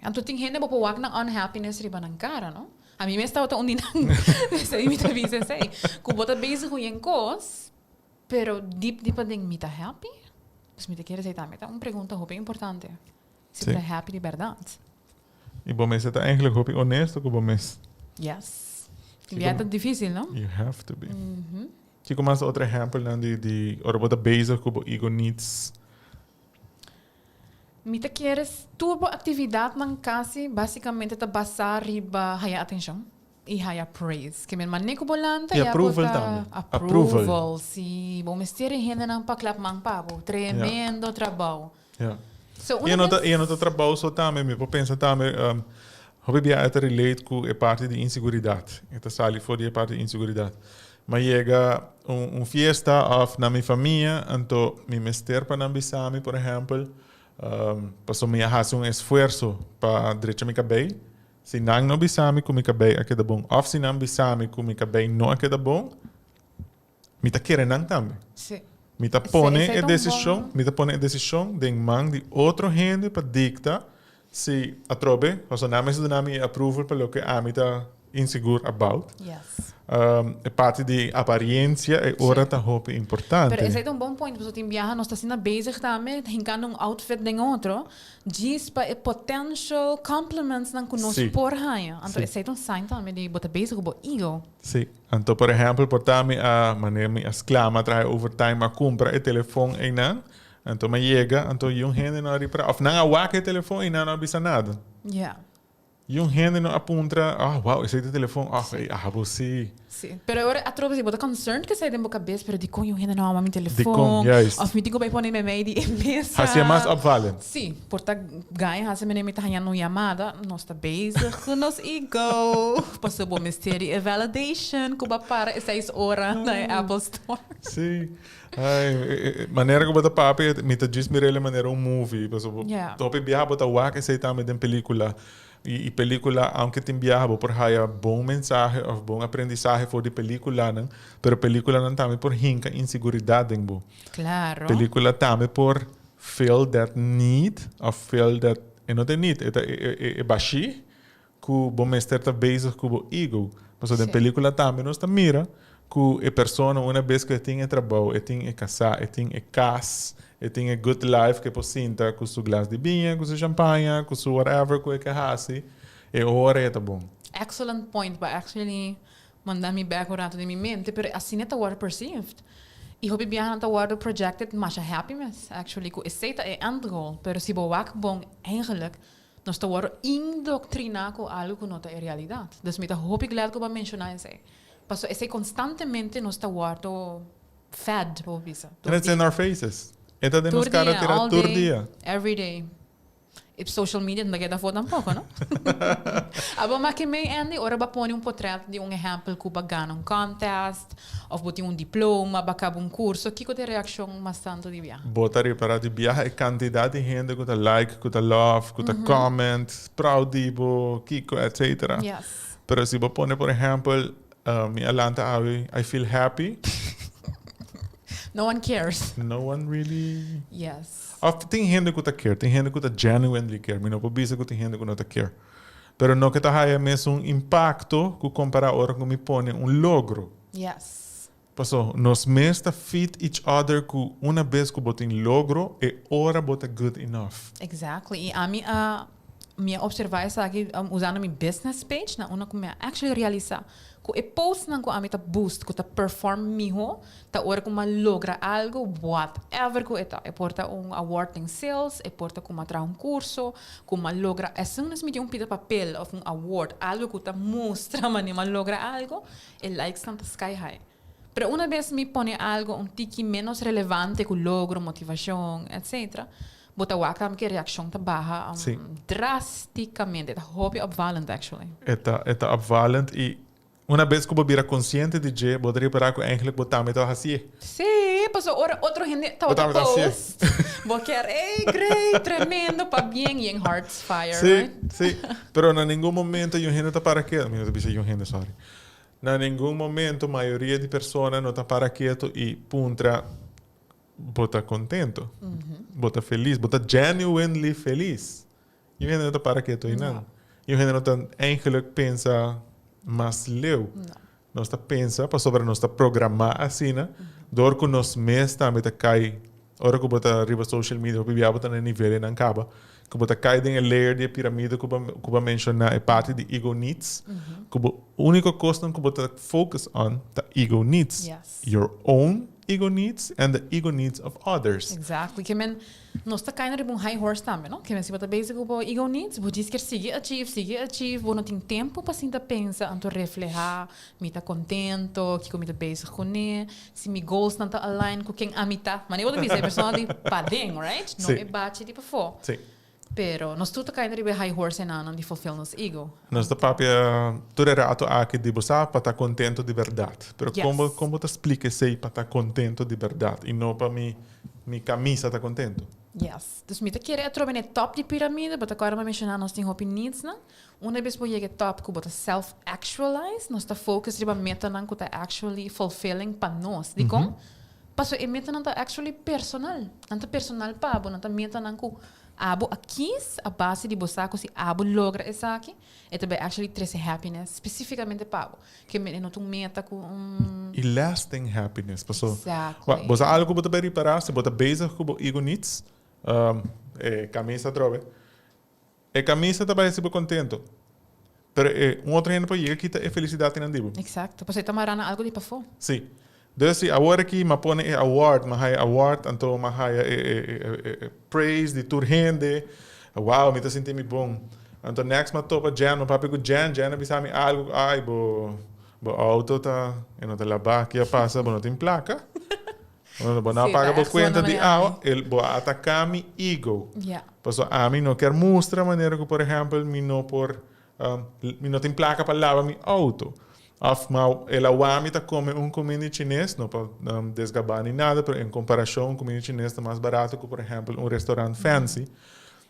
Anto tin hende bo por wak nan unhappiness riba nan kara, no? Ami mes tabata un di nan. Esei mi ta bisa esei. Ku bo ta bezig ku yen kos, pero diep diep aden mi ta happy? Dus mi ta kere esei tambe ta un pregunta hopi importante. Si bo ta happy di bèrdat. I bo mester ta eigenlijk hopi honesto ku bo mes. Yes. Tin bia ta difícil, no? You have to be. Kiko mas otro ehempelnan di ora bo ta bezig ku bo ego needs? Mi ta kere tur bo actividadnan casi basicamente ta basa riba haya atencion y haya praise. Ke men mane cu bo lanta Y ya bo approval ta tambe. Approval. Approval, si. Bo mester e hendenan pa klap man pa bo. Tremendo trabou. Ja. So Y una e no ta, bes y e no ta trabou so tambe, mi por pensa tambe, hopi bia e ta relate cu e parti di inseguridad. E ta sali for di e parti di inseguridad. Mi a yega un un fiesta of na mi famia, anto mi mester pa nan bisa mi, por ehempel, pasobra mi a haci un esfuerso pa drecha mi cabey. Si nan no bisa mi cu mi cabey a keda bon of si nan bisa mi cu mi cabey no a keda bon, mi ta kere nan tambe. Sí. Mi ta pone e decision, mi ta pone e decision den man di otro hende pa dicta si atrobe, pasobra nan mester duna mi e approval pa loke ami ta insegur about. Yes. E parti di apariencia e ora ta hopi importante. Pero esei ta un bon point, pasobra tin biaha nos ta asina bezig tambe hincando un outfit den otro, djis pa e potential compliments nan cu nos por haña. Anto esei ta un sign tambe di bo ta bezig cu bo ego. Sí. Anto por ehempel por ta mi a manera mi a sclama a traha overtime a cumpra e telefon eynan, anto mi a yega anto yun hende no a ripara of nan a wak e telefon y nan no a bisa nada. Ja. Yun hende no a puntra, oh wow esey ta e telefon, oh ey abo si. Sí, pero e ora atrobe si bo ta concerned cu esey den bo cabes pero dicon yun hende no a wama mi telefon, Dicon, juist. of mi tin cu bay pone memey di e mesa. Haci'e mas opvallend. Sí, por ta gaña haci mene mi ta hañando un yamada, nos ta bezig cu nos ego, pasobra bo mester di e validation cu bo a para e seis ora na e Apple Store. Sí, ay, manera cu bo ta papia, mi ta djis mir'el manera un movie, pasobra Yeah. hopi biaha bo ta wak esey tambe den pelicula, y pelicula aunke tin biaha bo por haya bon mensahe of bon aprendisahe for di peliculanan, pero peliculanan tambe por hinca inseguridad den bo. Claro. Pelicula tambe por Fill that need of fill that e no ta e need, e ta e bashí ku bo mester ta bezig ku bo ego. Pasobra den pelikula tambe nos ta mira ku e persona una bes ku e tin e trabou, e tin e kasá, e tin e kas, e tin e good life ku e por sinta ku su glas di biña, ku su shampaña, ku su whatever ku e ke hasi, e ora e ta bon. Excellent point, bo actually Manda mi bek un rato den mi mente, pero asina ta wòrdu perceived. I hopi biahanan ta wòrdu projected masha happy mes, actually, ku esei ta e end goal. Pero si bo wak bon, eigenlijk, nos ta wòrdu indoctriná ku algu ku no ta e realidat. Dus mi ta hopi glad ku bo a menshoná esei. Pasobra esei konstantemente nos ta wòrdu fed, bo por bisa. And it's in our faces. E ta den nos kara tirá tur dia. Every day. E social media no ta keda afó tampoco, no? Abo maki mei, Andy, ora bo a pone un potret di un ehempel cu bo a gana un contest, of bo tin un diploma, bo a caba un curso, kico ta e reaccion mas tanto di biaha? Bo ta ripara di biaha e cantidad di hende cu ta like, cu ta love, cu ta comment, proud di bo, kico, etcetera. Yes. Pero si bo pone por ehempel, mi a lanta awe, I feel happy. No one cares. No one really. Yes. Of tin hende ku ta care, tin hende ku ta genuinely care. Mi no por bisa ku tin hende ku no ta care. Pero no ke ta haya mesun impacto ku kompara ora ku mi pone un logro. Yes. Paso nos mes ta feed each other ku una bes ku bo tin logro e ora bo ta good enough. Exactly. I ami a mi a observa esaki usando mi business page na unda ku mi a actually realisa Ku e postnan ku ami ta boost, ku ta perform miho, ta ora ku mi a logra algu, whatever ku e ta. E por ta un award den sales, e por ta ku mi a traha un kurso, ku mi a logra, as soon as mi tin un pida papel of un award, algu ku ta mustra manera mi a logra algu, e likesnan ta sky high. Pero una bes mi pone algu un tiki menos relevante ku logro, motivashon, etcetera, bo ta wak tambe ku e reakshon ta baha drasticamente. E ta hopi opvallend actually. E ta, e ta opvallend i una bes ku bo bira konsiente di dje, bo ta ripará ku eigenlijk bo tambe ta hasié. Sí, pasobra ora otro hende tabata post, bo kier, ey, great, tremendo, pabien, i en hearts fire, right? Sí, sí. Pero na ningun momento yu hende ta para ketu, mi no ta bisa yu hende, sorry. Na ningun momento mayoria di persona no ta para ketu i puntra, Bo ta contento? Bo ta feliz? Bo ta genuinely feliz? Yu hende no ta para ketu einan. Yu hende no ta eigenlijk pensa mas leu. Nos ta pensa pasobra nos ta programá asina, dor ku nos mes tambe ta kai. Ora ku bo ta riba social media hopi bia bo ta na e nivelnan kaba ku bo ta kai den e layer di e piramide ku bo ku bo a menshoná e parti di ego needs ku bo úniko kosnan ku bo ta focus on ta ego needs. Your own ego needs and the ego needs of others. Exactly. Ke men nos ta kai na riba un high horse tambe no. Ke men si bo ta bezig ku bo ego needs bo djis kier sigui achieve sigui achieve bo no tin tempu pa sinta pensa anto reflehá Mi ta contento, kico mi ta bezig cune, si mi goalsnan ta align cu ken ami ta. Manera bo ta bisa e persona di paden, right? No e bachi di pafó. Sí. Pero nos tur ta cayendo riba e high horse enanan di fulfill nos ego. Nos ta papia tur e rato aki di bo sa pa ta contento di berdad. Pero con bo, con bo ta splica esey pa ta contento di berdad y no pa mi, mi camisa ta contento? Yes. Dus mi ta kere atrobe na e top di piramide, bo ta acorda mi a menciona nos tin hopi needsnan. Unda bes bo yega e top ku bo ta self-actualize, nos ta focus riba metanan ku ta actually fulfilling pa nos. Dikon? Pasobra e metanan ta actually personal. Nan ta personal pa bo, nan ta metanan ku abo a kis a base di bo sa ku si abo logra esaki, e ta bai actually trese happiness specificamente pa bo. Ke e no ta un meta ku un. E lasting happiness. Pasobra Exactly. Bo sa algu ku bo ta bai ripará si bo ta bezig ku bo ego needs, e kamisa atrobe. E camisa ta bai haci bo contento, pero e un otro hende por yega kita e felicidad einan di bo. Exacto, pasobra e ta mara na algo di pafó. Si. Dus si awor aki m'a pone e award, m'a haya award, anto m'a haya e e e e praise di tur hende, wow, mi ta sinti mi bon. Anto next m'a topa Jen, m'a papia cu Jen, Jen a bisa mi algo, ay bo bo auto ta e no ta labá, ki a pasa, bo no tin placa? Bo no a paga bo cuenta di awa, el bo a ataca mi ego. Pasobra ami no kier mustra manera cu por ehempel mi no por, mi no tin placa pa laba mi auto. Of ma el a wak mi ta come un cuminda chines, no pa desgaba ni nada, pero en comparacion un cuminda chines ta mas barato cu por ehempel un restaurant fancy.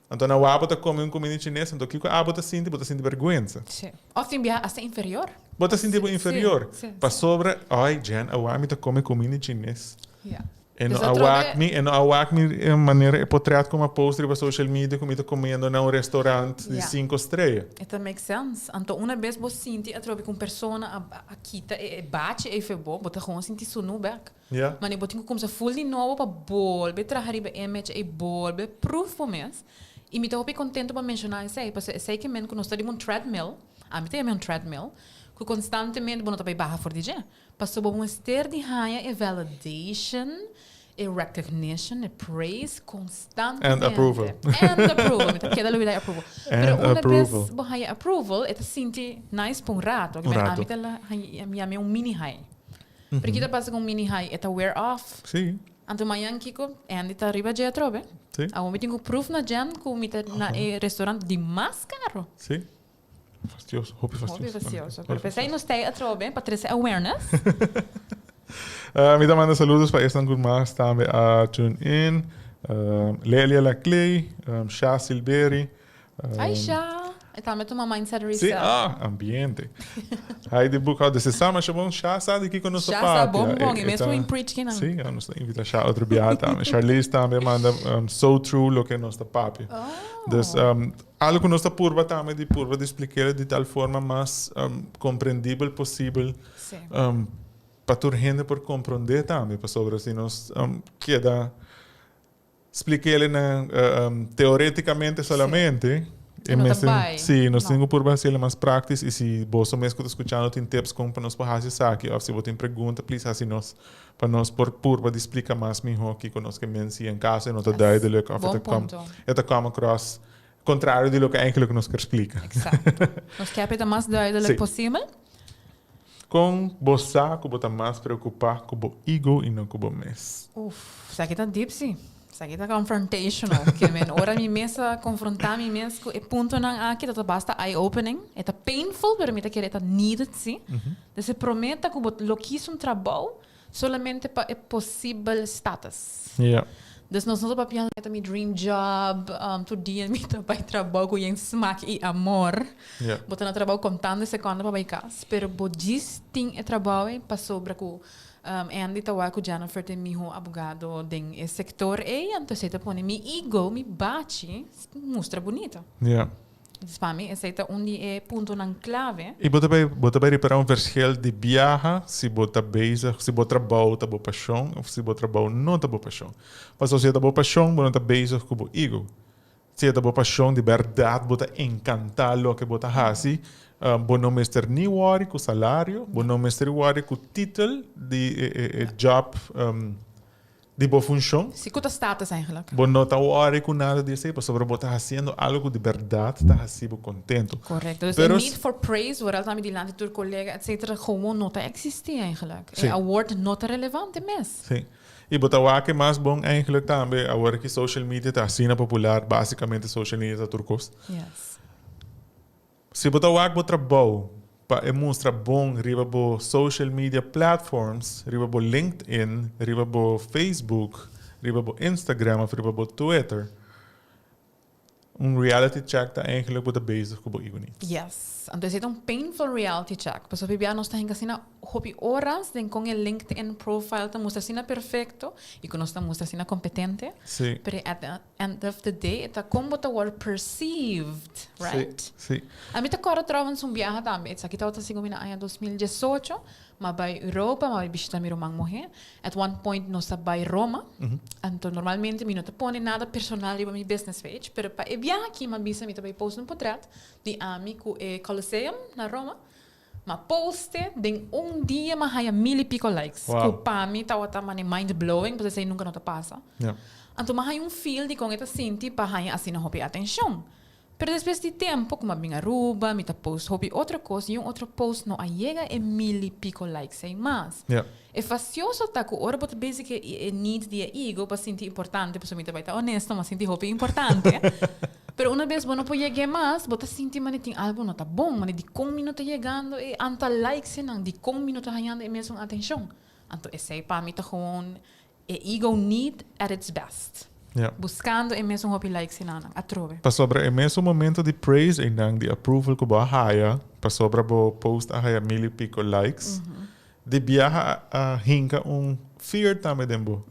Anto na wak bo ta come un cuminda chines, anto kico abo ta sinti? Bo ta sinti berguensa. Sí. Of tin biaha hasta inferior. Bo ta sinti bo inferior. Sí, sí. Pasobra, ay Jen, a wak mi ta come cuminda chines. Ja. E no a wak mi, e no a wak mi e manera e potret cu mi a post riba social media cu mi ta comiendo na un restaurant di cinco strea. E ta make sense. Anto una bes bo sinti atrobe cu un persona a a kita e bachi ey fe bo, bo ta gewoon sinti sunu bek. Ja. Mane bo tin ku kumsa ful di nobo pa bolbe traha riba e image ei, bolbe proof bo mes. I mi ta hopi kontento pa menshoná esei, pasobra esei ke men ku nos ta riba un treadmill, ami ta yama un treadmill, ku konstantemente bo no ta bai baha for di dje. Pasobra bo mester di haña e validation, e recognition, e praise konstantemente. And approval. And approval. Mi ta keda lubida e approval. And Pero una approval. bes bo haña approval, e ta sinti nice pa un rato. Un rato. Ami ta haña, mi yama e un mini high. Pero kita pasa ku un mini high? E ta wear off. Sí. Anto mañan kiko? Andy ta riba dje atrobe. Sí. Awor mi tin ku proof na Jen ku mi ta na e restaurant di mas karo. Sí. Fastioso, hopi fastioso. Hopi fastioso. Pero p'esei nos ta ei atrobe pa trese awareness. Mi ta manda saludos pa esnan ku mas tambe a tune in. Lelia Laclay, Sha Silberi. Ai Sha! E tambe tuma mindset reset. Sí, ah, ambiente. Heidi Boekhoudt, dus e sa masha bon. Sha sa di kiko nos ta Sha sa papia. bon bon, E e mes ta ku in preach kinan. Sí, nos ta invita Sha otro biaha tambe. Charlize tambe manda so true loke nos ta papia. Oh. Dus algo ku nos ta purba tambe di purba di splik'é di tal forma mas komprendibel posibel. Sí. Pa tur hende por komprondé tambe, pasobra si nos keda Splik'é na teoreticamente solamente. E no ta bai. Sí, nos tin ku purba hasiel mas praktis i si boso mes ku ta skuchando tin tips kon pa nos por hasi esaki òf si bo tin pregunta please hasi nos pa nos por purba di splika mas mihó kiko nos ke men si en kaso e no ta duidelijk òf e ta kom e ta come across kontrario di loke eigenlijk nos ker splika. Eksakto. Nos ke hapi ta mas duidelijk posibel. Kon bo sa ku bo ta mas preokupá ku bo ego i no ku bo mes? Uf, esaki ta deep si. Esaki ta confrontational. Ke men ora mi mes a konfrontá mi mes ku e puntonan aki ta ta basta eye opening. E ta painful pero mi ta kere e ta needed si. Dus e promé ta ku bo lo kis un trabou Solamente pa e posibel status. Ja. Dus nos no ta papia e ta mi dream job, tur dia mi ta bai trabou ku yen smak i amor. Ja. Bo ta na trabou kontando e sekonda pa bai kas, pero bo djis tin e trabou ei pasobra ku Andy ta wak ku Jennifer ta e miho abogado den e sektor ei, anto esei ta pone mi ego, mi bachi mustra bunita. Ja. Dus pa mi esei ta un di e puntonan clave. I bo ta bai bo ta bai ripara un verschil di biaha si bo ta bezig, si bo trabou ta bo pashon of si bo trabou no ta bo pashon. Pasobra si e ta bo pashon bo no ta bezig ku bo ego. Si e ta bo pashon di bèrdat bo ta enkantá loke bo ta hasi, bo no mester ni wòri ku salario, bo no mester wòri ku titel di e job di bo funshon. Si, ku ta status eigenlijk. Bo no ta wòri ku nada di esei pasobra bo ta hasiendo algu ku di bèrdat ta hasi bo kontentu. Korekto. Dus e need for praise, vooral tambe dilanti tur kolega etcetera, gewoon no ta eksistí eigenlijk. E award no ta relevante mes. Si. I bo ta wak e mas bon eigenlijk tambe awor ki social media ta asina popular, basikamente social media ta tur kos. Yes. Si bo ta wak bo trabou pa e mustra bon riba bo social media platforms, riba bo LinkedIn, riba bo Facebook, riba bo Instagram of riba bo Twitter, un reality check ta eigenlijk bo ta bezig ku bo ego needs. Yes. Anto esei ta un painful reality check. Pasobra hopi bia nos ta hinka asina hopi oras den kon e LinkedIn profile ta mustra asina perfecto i ku nos ta mustra asina kompetente. Sí. Pero at the end of the day e ta kon bo ta wòrdu perceived, right? Sí, sí. Ami ta kòrda trouwens un biaha tambe, esaki tabata segun mi na aña 2018, m'a bai Europa, m'a bai bishita mi ruman muhé. At one point nos a bai Roma, anto normalmente mi no ta pone nada personal riba mi business page, pero pa e biaha aki m'a bisa mi ta bai post un potret di ami ku e Colosseum na Roma. M'a poste, den un dia m'a haya mil y pico likes, ku pa mi tabata mane mind blowing, pasobra esei nunka no ta pasa. Anto m'a haya un feel di kon e ta sinti pa haya asina hopi atencion. Pero despues di tempo ku m'a bin Aruba, mi ta post hopi otro kos i un otro post no a yega e mil i piko likes ei mas. E fastioso ta ku ora bo ta bezig ku e need di e ego pa sinti importante, pasobra mi ta bai ta honesto, m'a sinti hopi importante. Pero una bes bo no por yeg'é mas, bo ta sinti manera tin algu no ta bon, manera dikon mi no ta yegando e antal likes einan, dikon mi no ta hañando e mesun atenshon. Anto esei pa mi ta gewoon E ego need at its best. Ja. Buscando e mesun hopi likes einan atrobe. Pasobra e mesun momento di praise einan, di approval cu bo a haya, pasobra bo post a haya mil y pico likes, di biaha a hinca un fear tambe den bo,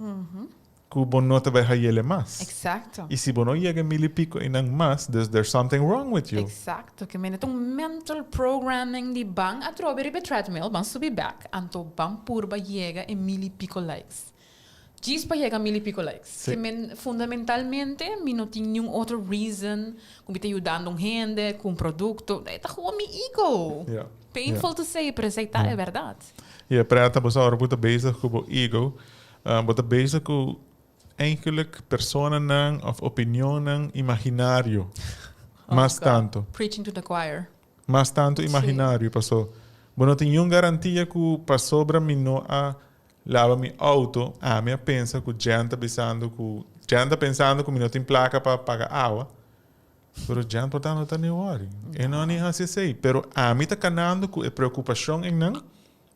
cu bo no ta bay hayele mas. Exacto. Y si bo no yega e mil y pico einan mas, dus there's something wrong with you. Exacto. Ke mende ta un mental programming di ban atrobe riba e treadmill, ban subi bek, anto ban purba yega e mil y pico likes. Djis pa yega mil y pico likes. Sí. Ke men fundamentalmente mi no tin niun otro reason ku mi ta yudando un hende ku un produkto. E ta gewoon mi ego. Ja. Painful to say, pero esei ta e bèrdat. I e preta bo sa ora bo ta bezig ku bo ego, bo ta bezig ku eigenlijk personanan òf opinionnan imaginario. Mas tanto. Preaching to the choir. Mas tanto imaginario paso bo no tin niun garantia ku pasobra mi no a Laba mi auto, ami a pensa cu Jen ta bisando cu Jen ta pensando cu mi no tin placa pa paga awa, pero Jen por ta no ta ni worry. E no ni haci esey, pero ami ta canando cu e preocupacion eynan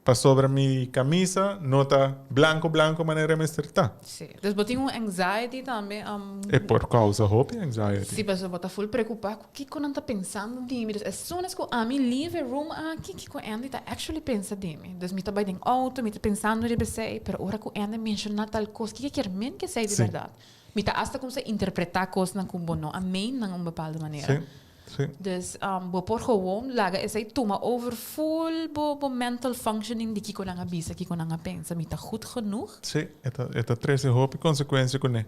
pasobra mi camisa no ta blanco blanco manera e mester ta. Sí, dus bo tin un anxiety tambe. E por causa hopi anxiety. Sí, pasobra bo ta full preocupa cu kico nan ta pensando di mi. Dus as soon as cu ami leave e room aki, kico Andy ta actually pensa di mi? Dus mi ta bai den auto, mi ta pensando riba esei, pero ora ku Andy menshoná tal kos, kiko kier men ku esei di bèrdat? Mi ta asta kumsa interpretá kosnan ku bo no a meen nan un bepaalde manera. Sí, sí. Dus bo por gewoon laga esei tuma over full bo bo mental functioning di kiko nan a bisa, kiko nan a pensa. Mi ta goed genoeg? Sí, e ta e ta trese hopi konsekuensia kuné.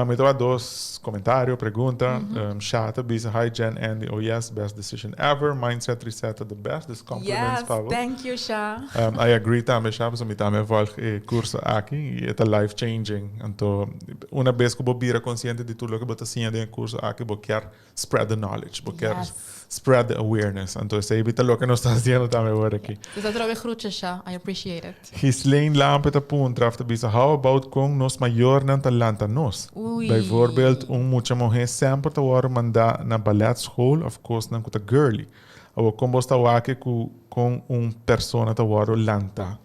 Mi ta wak dos komentario, pregunta. Sha ta bisa, Hi Jen, Andy, oh yes, best decision ever, mindset reset ta the best, dus compliments Yes, pa bo. thank you Sha. I agree tambe Sha, pasobra mi tambe a volg e curso aki y e ta life changing. Anto una bes cu bo bira consciente di tur loke bo ta siña den e curso aki, bo kier spread the knowledge, bo kier spread the awareness. Anto esei ta loke nos ta haciendo tambe awor aki. Dus atrobe groetjes Sha, I appreciate it. Ghislaine Lampe ta puntra of ta bisa how about con nos mayornan ta lanta nos? Ui. Bijvoorbeeld un mucha muhe semper ta worde manda na balletschool of cosnan cu ta girly. Awor con bos ta wak cu con un persona ta worde lanta?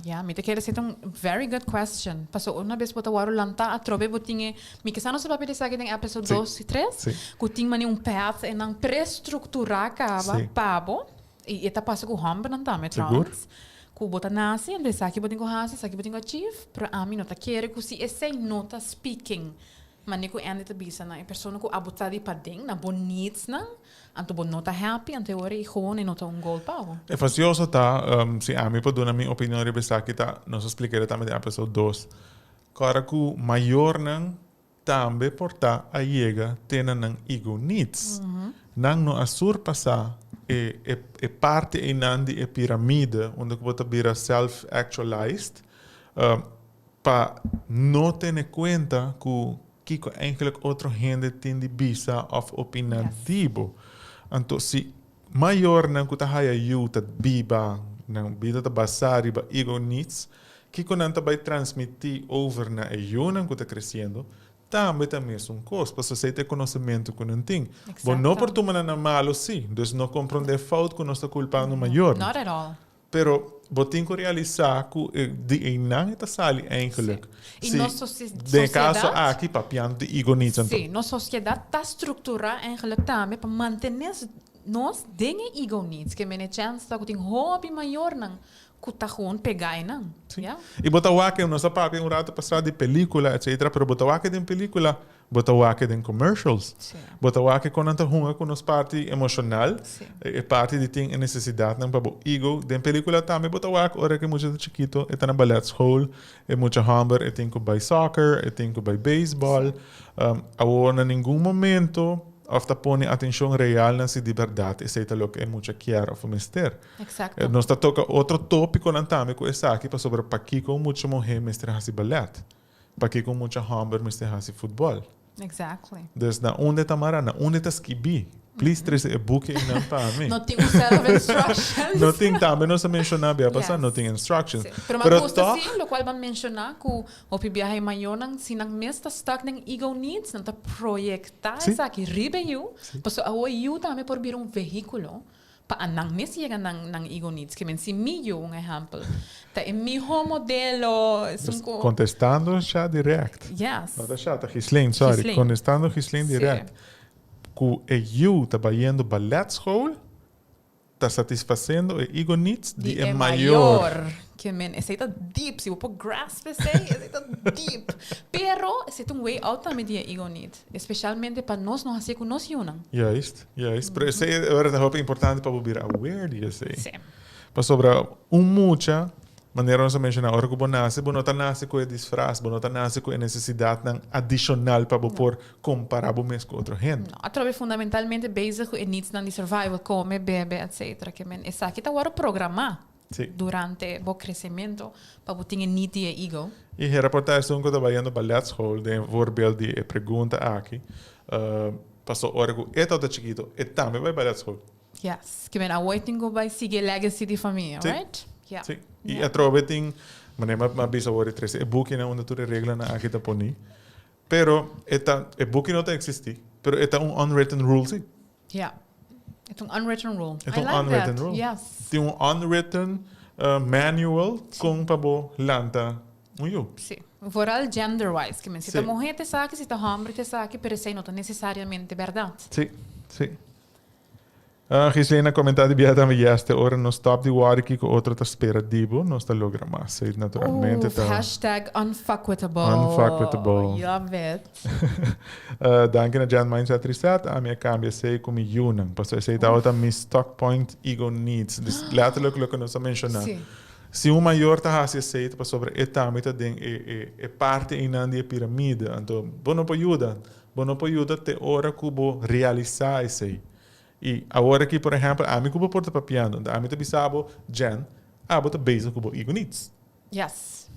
Ya, mi ta kere esei ta un very good question. Paso una bes bo ta wòrdu lantá atrobe bo tin e, mi kisa nos a papia di esaki den episode 2 i 3, ku tin manera un path e nan prestrukturá kaba pa bo, i e ta pasa ku hòmbernan tambe trouwens, ku bo ta nase, anto esaki bo tin ku hasi, esaki bo tin ku achieve, pero ami no ta kere ku si esei no ta speaking. Mane ku Andy ta bisa nan, e persona ku abo ta di paden, na bo needs nan, anto bo no ta happy, anto e ora ei gewoon e no ta un goal pa bo. E fastioso ta, si ami por duna mi opinion riba esaki ta, nos a splica e tambe den episode 2, kora ku mayornan tambe por ta a yega te na nan ego needs. Nan no a surpasa e e e parti einan di e piramide unda ku bo ta bira self-actualized, Pa no tene kuenta ku kiko eigenlijk otro hende tin di bisa òf opiná di bo. Anto si mayornan ku ta haya yu ta biba, nan bida ta basá riba ego needs, kiko nan ta bai transmití over na e yunan ku ta kresiendo, tambe ta mesun kos, pasobra esei ta e konosementu ku nan tin. Bo no por tuma nan na malu sí, dus no komprondé fout ku nos ta kulpando mayornan. Not at all. Pero bo tin cu realisa cu di eynan e ta sali eigenlijk. Si. Y nos sociedad. Den e caso aki papiando di ego needs anto. Si, nos sociedad ta structura eigenlijk tambe pa mantene nos den e ego needs. Ke mene chance ta cu tin hopi mayornan cu ta gewoon pega eynan. Si. Y bo ta wak, nos a papia un rato pasa di pelicula etcetera, pero bo ta wak den pelicula. Bo ta wak den commercials. Bo ta wak kon nan ta hunga ku nos parti emoshonal, e parti di tin e nesesidatnan pa bo ego. Den pelikula tambe bo ta wak ora ku e mucha ta chikito, e ta na baletschool, e mucha hòmber e tin ku bai soccer, e tin ku bai beisbòl. Awor na ningun momento òf ta pone atenshon real na si di bèrdat esei ta loke e mucha kier òf mester. Nos ta toka otro tópikonan tambe ku esaki pasobra pakiko un mucha muhé mester hasi balèt. Pakiko mucha hòmber mester hasi futbòl? Exactly. Dus na unda e ta mará? Na unda e ta skibí? Please trese e buki einan pa mi. No tin un set of instructions. No tin, tambe nos a menshoná bia pasá, no tin instructions. Sí. Pero mi a gusta sí, lokual bo a menshoná ku hopi biaha e mayornan, si nan mes ta stuck den ego needs, nan ta proyektá esaki riba e yu, pasobra awor e yu tambe por bira un vehíkulo Pa a nan mes yega nan nan ego needs. Ke men si mi yu, un ehèmpel, ta e mihó modelo, esun ku. Kontestando sha dirèkt. Yes. No ta sha, ta Ghislaine, sorry. Ghislaine. Kontestando Ghislaine dirèkt. Ku e yu ta bayendo baletschool, ta satisfasendo e ego needs di e mayor. Ke men, esei ta deep. Si bo por grasp esei, esei ta deep. Pero esei ta un way out tambe di e ego need. Especialmente pa nos no hacié cu nos yunan. Juist, juist. Pero esei e ora ta hopi importante pa bo bira aware di esei. Sí. Pasobra un mucha, manera nos a menciona, ora cu bo nace, bo no ta nace cu e disfraz, bo no ta nace cu e necesidadnan adicional pa bo por compara bo mes cu otro hende. No, atrobe fundamentalmente bezig cu e needsnan di survival, come, bebe, etcetera. Ke men esaki ta worde programa. Sí. Durante bo crecemento pa bo tin e need di e ego. I hera por ta esun cu ta bayendo balletschool den e voorbeeld di e pregunta aki, paso ora cu e tabata chikito e tambe bay balletschool. Yes, ke men awor e tin cu bay sigui e legacy di famia, Sí. right? Yeah. Sí. I atrobe tin, manera mi a bisa awor e trece e bukinan unda tur e reglanan aki ta poni, pero e ta, e buki no ta existi, pero e ta un unwritten rule si. Yeah. It's un unwritten rule. It's un unwritten rule. Yes. Tin un unwritten manual con pa bo lanta un yu. Sí. Vooral gender-wise. Ke men si ta muher ta esaki, si ta homber ta esaki, pero esei no ta necesariamente berdad. Sí, sí. Gislena comenta di bia tambe yes te ora nos stop di worry kico otro ta spera di bo nos ta logra mas. Sí, naturalmente ta. Hashtag unfuckwithable. Unfuckwithable. Love it. Danki na Jan Mindset Reset, ami a kambia esei ku mi yunan, pasobra esei tabata mi stuck point ego needs. Dus letterlijk loke nos a menshoná. Si un mayor ta hasi esei ta pasobra e tambe ta den e e e parti einan di e piramide. Anto bo no por yuda. Bo no por yuda te ora ku bo realisá esei. I awor aki por ehèmpel ami ku bo por ta papiando, anto ami ta bisa bo, Jan, abo ta bezig ku bo ego needs. Yes.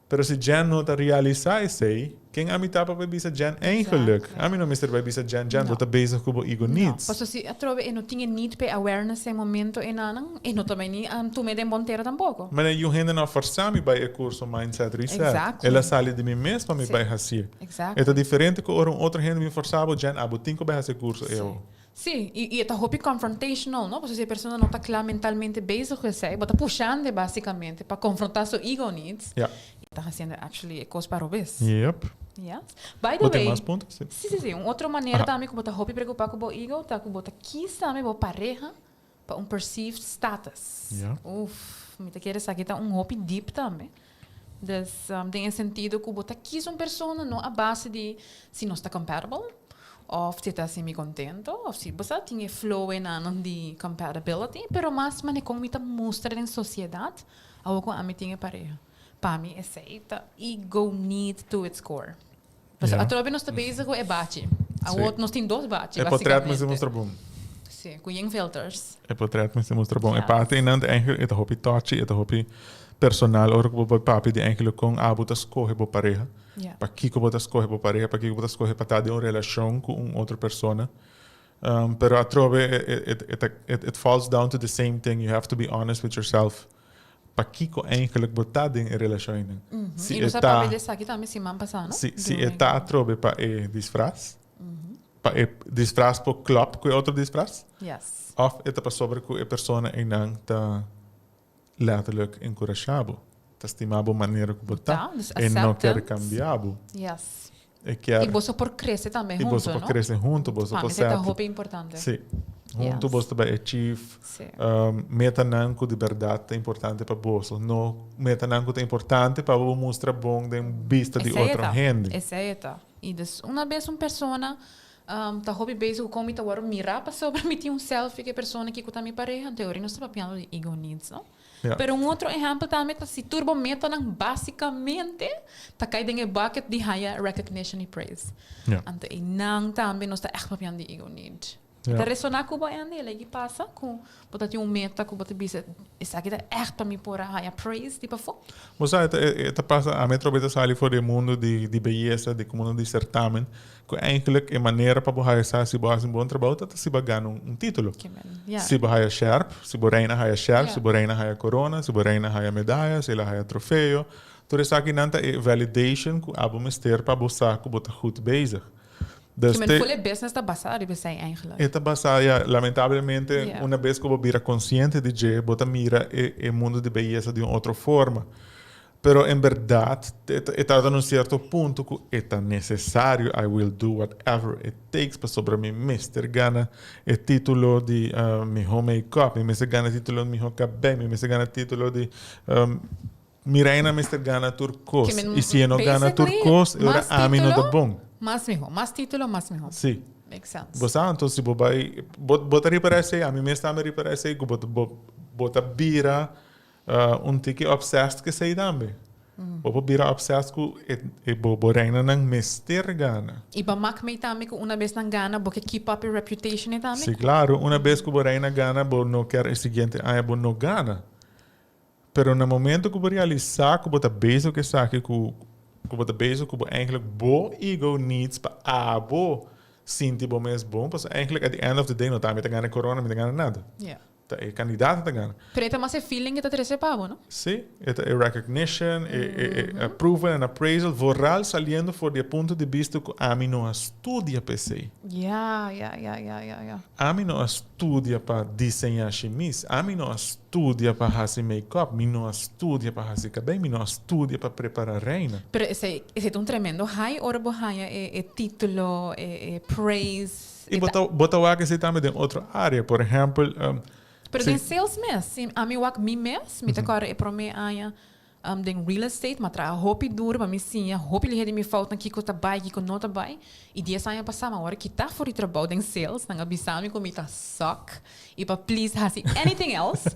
Pero si Jen no ta realisa esey, ken ami ta pa bay bisa Jen eigenlijk? Ami no mester bay bisa Jen, Jen, bo ta bezig cu bo ego needs. No, pasobra si atrobe e no tin e need pa e awareness e momento enanan, e no ta bay ni tume den bon tera tampoco. Mane yu hende no a forsa mi bay e curso Mindset Reset. Exactly. El a sali di mi mes pa mi bay hacié. Exactly. E ta diferente cu ora un otro hende bin forsa bo, Jen, abo tin cu bay haci e curso eo. Sí, i e ta hopi confrontational, no? Pasobra si e persona no ta kla mentalmente bezig ku esei, bo ta pushando e basikamente pa konfrontá su ego needs. Ja. I ta hasiendo actually e kos pa robes. Yep. Yes. By the Bo tin way. mas punto? Sí. Sí, sí, sí. Un otro manera tambe ku bo ta hopi preokupá ku bo ego ta ku bo ta kis tambe bo pareha pa un perceived status. Ja. Uf, mi ta kere esaki ta un hopi deep tambe. Dus den e sentido ku bo ta kies un persona no a base di si nos ta compatible of si e ta hasi mi contento of si bo sa tin e flow einan di compatibility, pero mas mane kon mi ta mustra den sociedad awor ku ami tin e pareha. Pa mi esei ta ego need to its core. Pasobra atrobe nos ta bezig ku e bachi. Awor nos tin dos bachi E potret mester mustra bon. Si, ku yen filters. E potret mester mustra bon. E parti einan ta eigenlijk e ta hopi touchy, e ta hopi personal ora ku bo bai papia di eigenlijk kon abo ta skohe bo pareha. Pakiko bo ta skohe bo pareha, pakiko bo ta skohe pa ta den un relashon ku un otro persona. Pero atrobe it falls down to the same thing, you have to be honest with yourself. Pakiko eigenlijk bo ta den e relashon einan? Si e ta, si, si e ta atrobe pa e disfraz, pa e disfraz por klop ku e otro disfraz, of e ta pasobra ku e persona einan ta letterlijk enkurashá bo, ta stima bo manera ku bo ta, e no kier kambia bo. E kier. I boso por crece tambe hunto, no? I boso por crece hunto, boso por set. Pa mi ta hopi importante. Si. Hunto boso ta bay achieve metanan cu di berdad ta importante pa boso. No metanan cu ta importante pa bo mustra bon den bista di otro hende. Esey e ta. I dus una bes un persona ta hopi bezig cu con mi ta worde mira pasobra mi tin un selfie cu e persona aki cu ta mi pareha, anto e ora nos ta papiando di ego needs, no? Pero un otro ehèmpel tambe ta si tur bo metanan básikamente ta kai den e bucket di haya recognition i praise. Anto einan tambe nos ta ègt papiando di ego need. E ta resoná ku bo, Andy? E lei pasa ku bo ta tin un meta ku bo ta bisa esaki ta ègt pa mi por a haya praise di pafó? Bo sa, e ta pasa, ami atrobe ta sali for di e mundu di beyesa, di mundu di sertamen, Ku eigenlijk e manera pa bo haya sa si bo hasi un bon trabou ta si bo a gana un titulo. Si bo haya sherp, si bo reina haya sherp, si bo reina haya korona, si bo reina haya medaya, si el a haya trofeo. Tur esakinan ta e validation ku abo mester pa bo sa ku bo ta goed bezig. Dus te. Full e business ta basá riba esei eigenlijk. E ta basá, ya. Lamentablemente una bes ku bo bira konsiente di dje, bo ta mira e mundu di beyesa di un otro forma. Pero en berdad e ta na un cierto punto cu e ta necesario, I will do whatever it takes pasobra mi mester gana e titulo di miho make-up, mi mester gana e titulo di miho cabey, mi mester gana e titulo di mi reina mester gana tur cos. Y si e no gana tur cos, e ora ami no ta bon. Mas miho, mas titulo mas miho. Si. Makes sense. Bo sa anto si bo bay, bo ta ripara esey, ami mes tambe ripara esey cu bo ta bira Un tiki obsessed ku esei tambe. Bo por bira obsessed ku e bo reinanan mester gana. I bo mak mei tambe ku una bes nan gana bo ke keep up e reputation ei tambe? Si klaro, una bes ku bo reina gana bo no kier e siguiente aña bo no gana. Pero na momento ku bo realisa ku bo ta bezig ku esaki ku ku bo ta bezig ku bo eigenlijk bo ego needs pa abo sinti bo mes bon pasobra eigenlijk at the end of the day no ta ami ta gana e corona mi ta gana nada. Ta e kandidato ta gana. Pero e ta mas e feeling ke ta trese pa bo, no? Sí, e ta e recognition, e approval en appraisal, vooral saliendo for di e punto di bista ku ami no a studia pa esei. Ja, ja, ja, ja, ja, ja. Ami no a studia pa diseñá shimis, ami no a studia pa hasi make-up, mi no a studia pa hasi kabei, mi no a studia pa prepará reina. Pero esei, esei ta un tremendo high ora bo haña e e título, e e praise. I bo ta bo ta wak esei tambe den otro área. Por ehèmpel, Pero den sales mes, si ami wak mi mes, mi ta kòrda e promé aña den real estate, mi a traha hopi duru pa mi siña hopi lihé di mi foutnan kiko ta bai, kiko no ta bai. I dies aña pasá mi a wòrdu kitá for di trabou den sales, nan a bisa mi ku mi ta suck i pa please hasi anything else.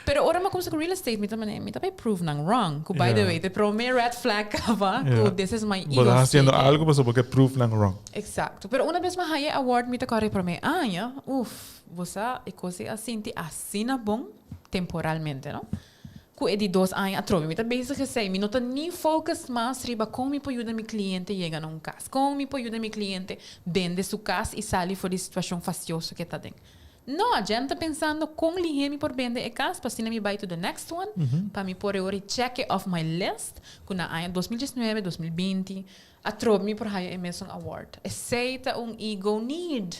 Pero ora mi a kumsa ku real estate mi ta mane, mi ta bai prove nan wrong, ku by the way ta e prome red flag kaba ku this is my ego speaking. Bo ta hasiendo algu pasobra bo ke prove nan wrong. Exacto. Pero una bes mi a haya e award mi ta kòrda e prome aña, uf, bo sa e kos ei a sinti asina bon temporalmente, no? Ku e di dos aña atrobe mi ta bezig esei, mi no ta ni focus mas riba kon mi por yuda mi kliente yega na un kas, kon mi por yuda mi kliente bende su kas i sali for di situashon fastioso ku e ta den. No, djen ta pensando kon lihé mi por bende e kas pa asina mi bai to the next one, pa mi por e ora i check e off my list ku na aña 2019, 2020 atrobe mi por haya e mesun award. Esei ta un ego need.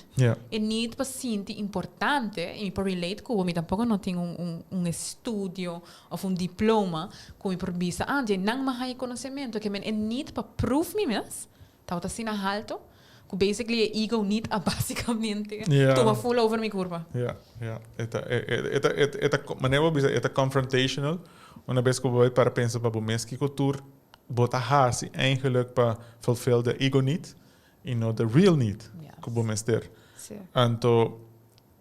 E need pa sinti importante i mi por relate ku bo, mi tampoko no tin un un estudio of un diploma ku mi por bisa, ah, dje nan mi a haya e konosementu. Ke men e need pa proof mi mes Tabata asina halto ku basically e ego need a basikamente tuma full over mi kurpa. Ja, ja. E ta, e ta, e ta, manera bo bisa, e ta confrontational. Una bes ku bo para pensa pa bo mes kiko tur bo ta hasi eigenlijk pa fulfill the ego need y no the real need ku bo mester. Anto,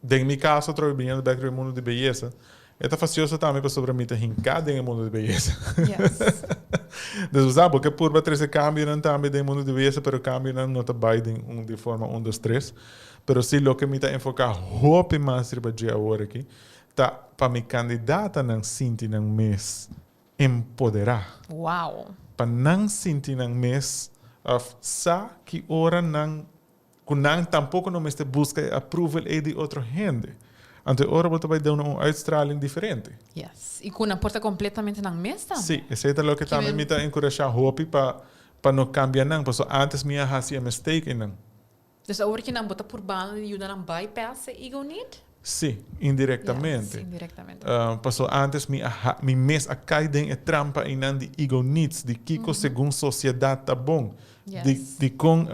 den mi kaso atrobe biniendo bek riba e mundu di beyesa, e ta fastioso tambe pasobra mi ta hinká den e mundu di beyesa. Dus bo sa, bo ke purba trese kambionan tambe den e mundu di beyesa, pero kambionan no ta bai den un di forma un dos tres. Pero si loke mi ta enfoká hopi mas riba dje awor aki ta pa mi kandidatanan sinti nan mes empoderá. Pa nan sinti nan mes òf sa ki ora nan ku nan tampoko no mester buska e approval ei di otro hende. Anto e ora bo ta bai duna un uitstraling diferente. Yes. I ku nan por ta kompletamente nan mes tambe. Sí, esei ta loke tambe mi ta enkurashá hopi pa pa no kambia nan, pasobra ántes mi a hasi e mistake einan. Dus awor ki nan bo ta purbando di yuda nan bypass e ego need? Sí, indirectamente. Yes, indirectamente. Pasobra antes mi a ha, mi mes a kai den e trampa einan di ego needs, di kiko segun sociedad ta bon. Yes. Di, di kon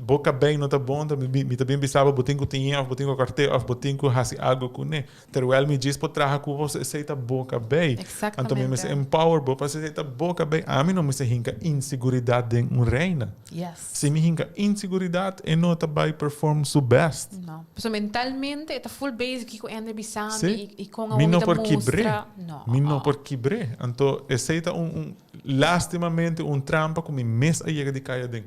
bo kabei no ta bon, mi, mi ta bin bisa bo, bo tin ku tiñe of bo tin ku kòrt'é of bo tin ku hasi algo kuné. Terwijl mi djis por traha ku bo, esei ta bo kabei. Exactamente. Anto mi mester empower bo pasobra esei ta bo kabei. Ami no mester hinka inseguridat den un reina. Yes. Si mi hinka inseguridat, e no ta bai perform su best. No. Pasobra mentalmente e ta full bezig kiko hende bisa mi Sí. i kon Mi awor mi no ta por kibr'é. mustra. No. Mi no por kibr'é. Anto esei ta un, un, lastimamente un trampa ku mi mes a yega di kai aden.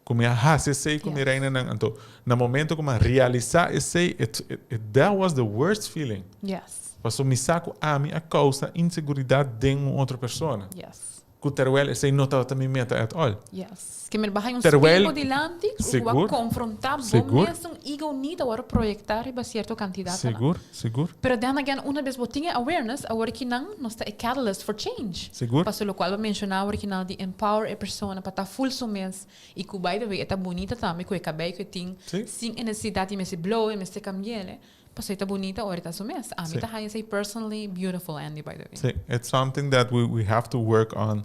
Ku mi a hasi esei ku mi reinanan. Anto, na momento ku mi a realisá esei, it, it, that was the worst feeling. Yes. Pasobra mi sa ku ami a kousa inseguridat den un otro persona. Yes. Ku terwel esei no tabata mi meta at all. Yes. Ke men baha un Terwel, spil bo dilanti ku bo a sigur, konfrontá bo sigur. mesun ego need awor proyektá riba sierto kantidatonan. Sigur, sigur. Pero then again, una bes bo tin e awareness, awor ki nan nos ta e catalyst for change. Sigur. Pasobra lokual bo menshoná awor ki nan di empower e persona pa ta full su mes i ku by the way e ta bunita tambe ku e kabei ku e tin sin e nesesidat di mester blow e mester kambi'el pasobra e ta bunita ora e ta su mes. Ami ta haña esei personally beautiful Andy by the way. Sí, it's something that we have to work on.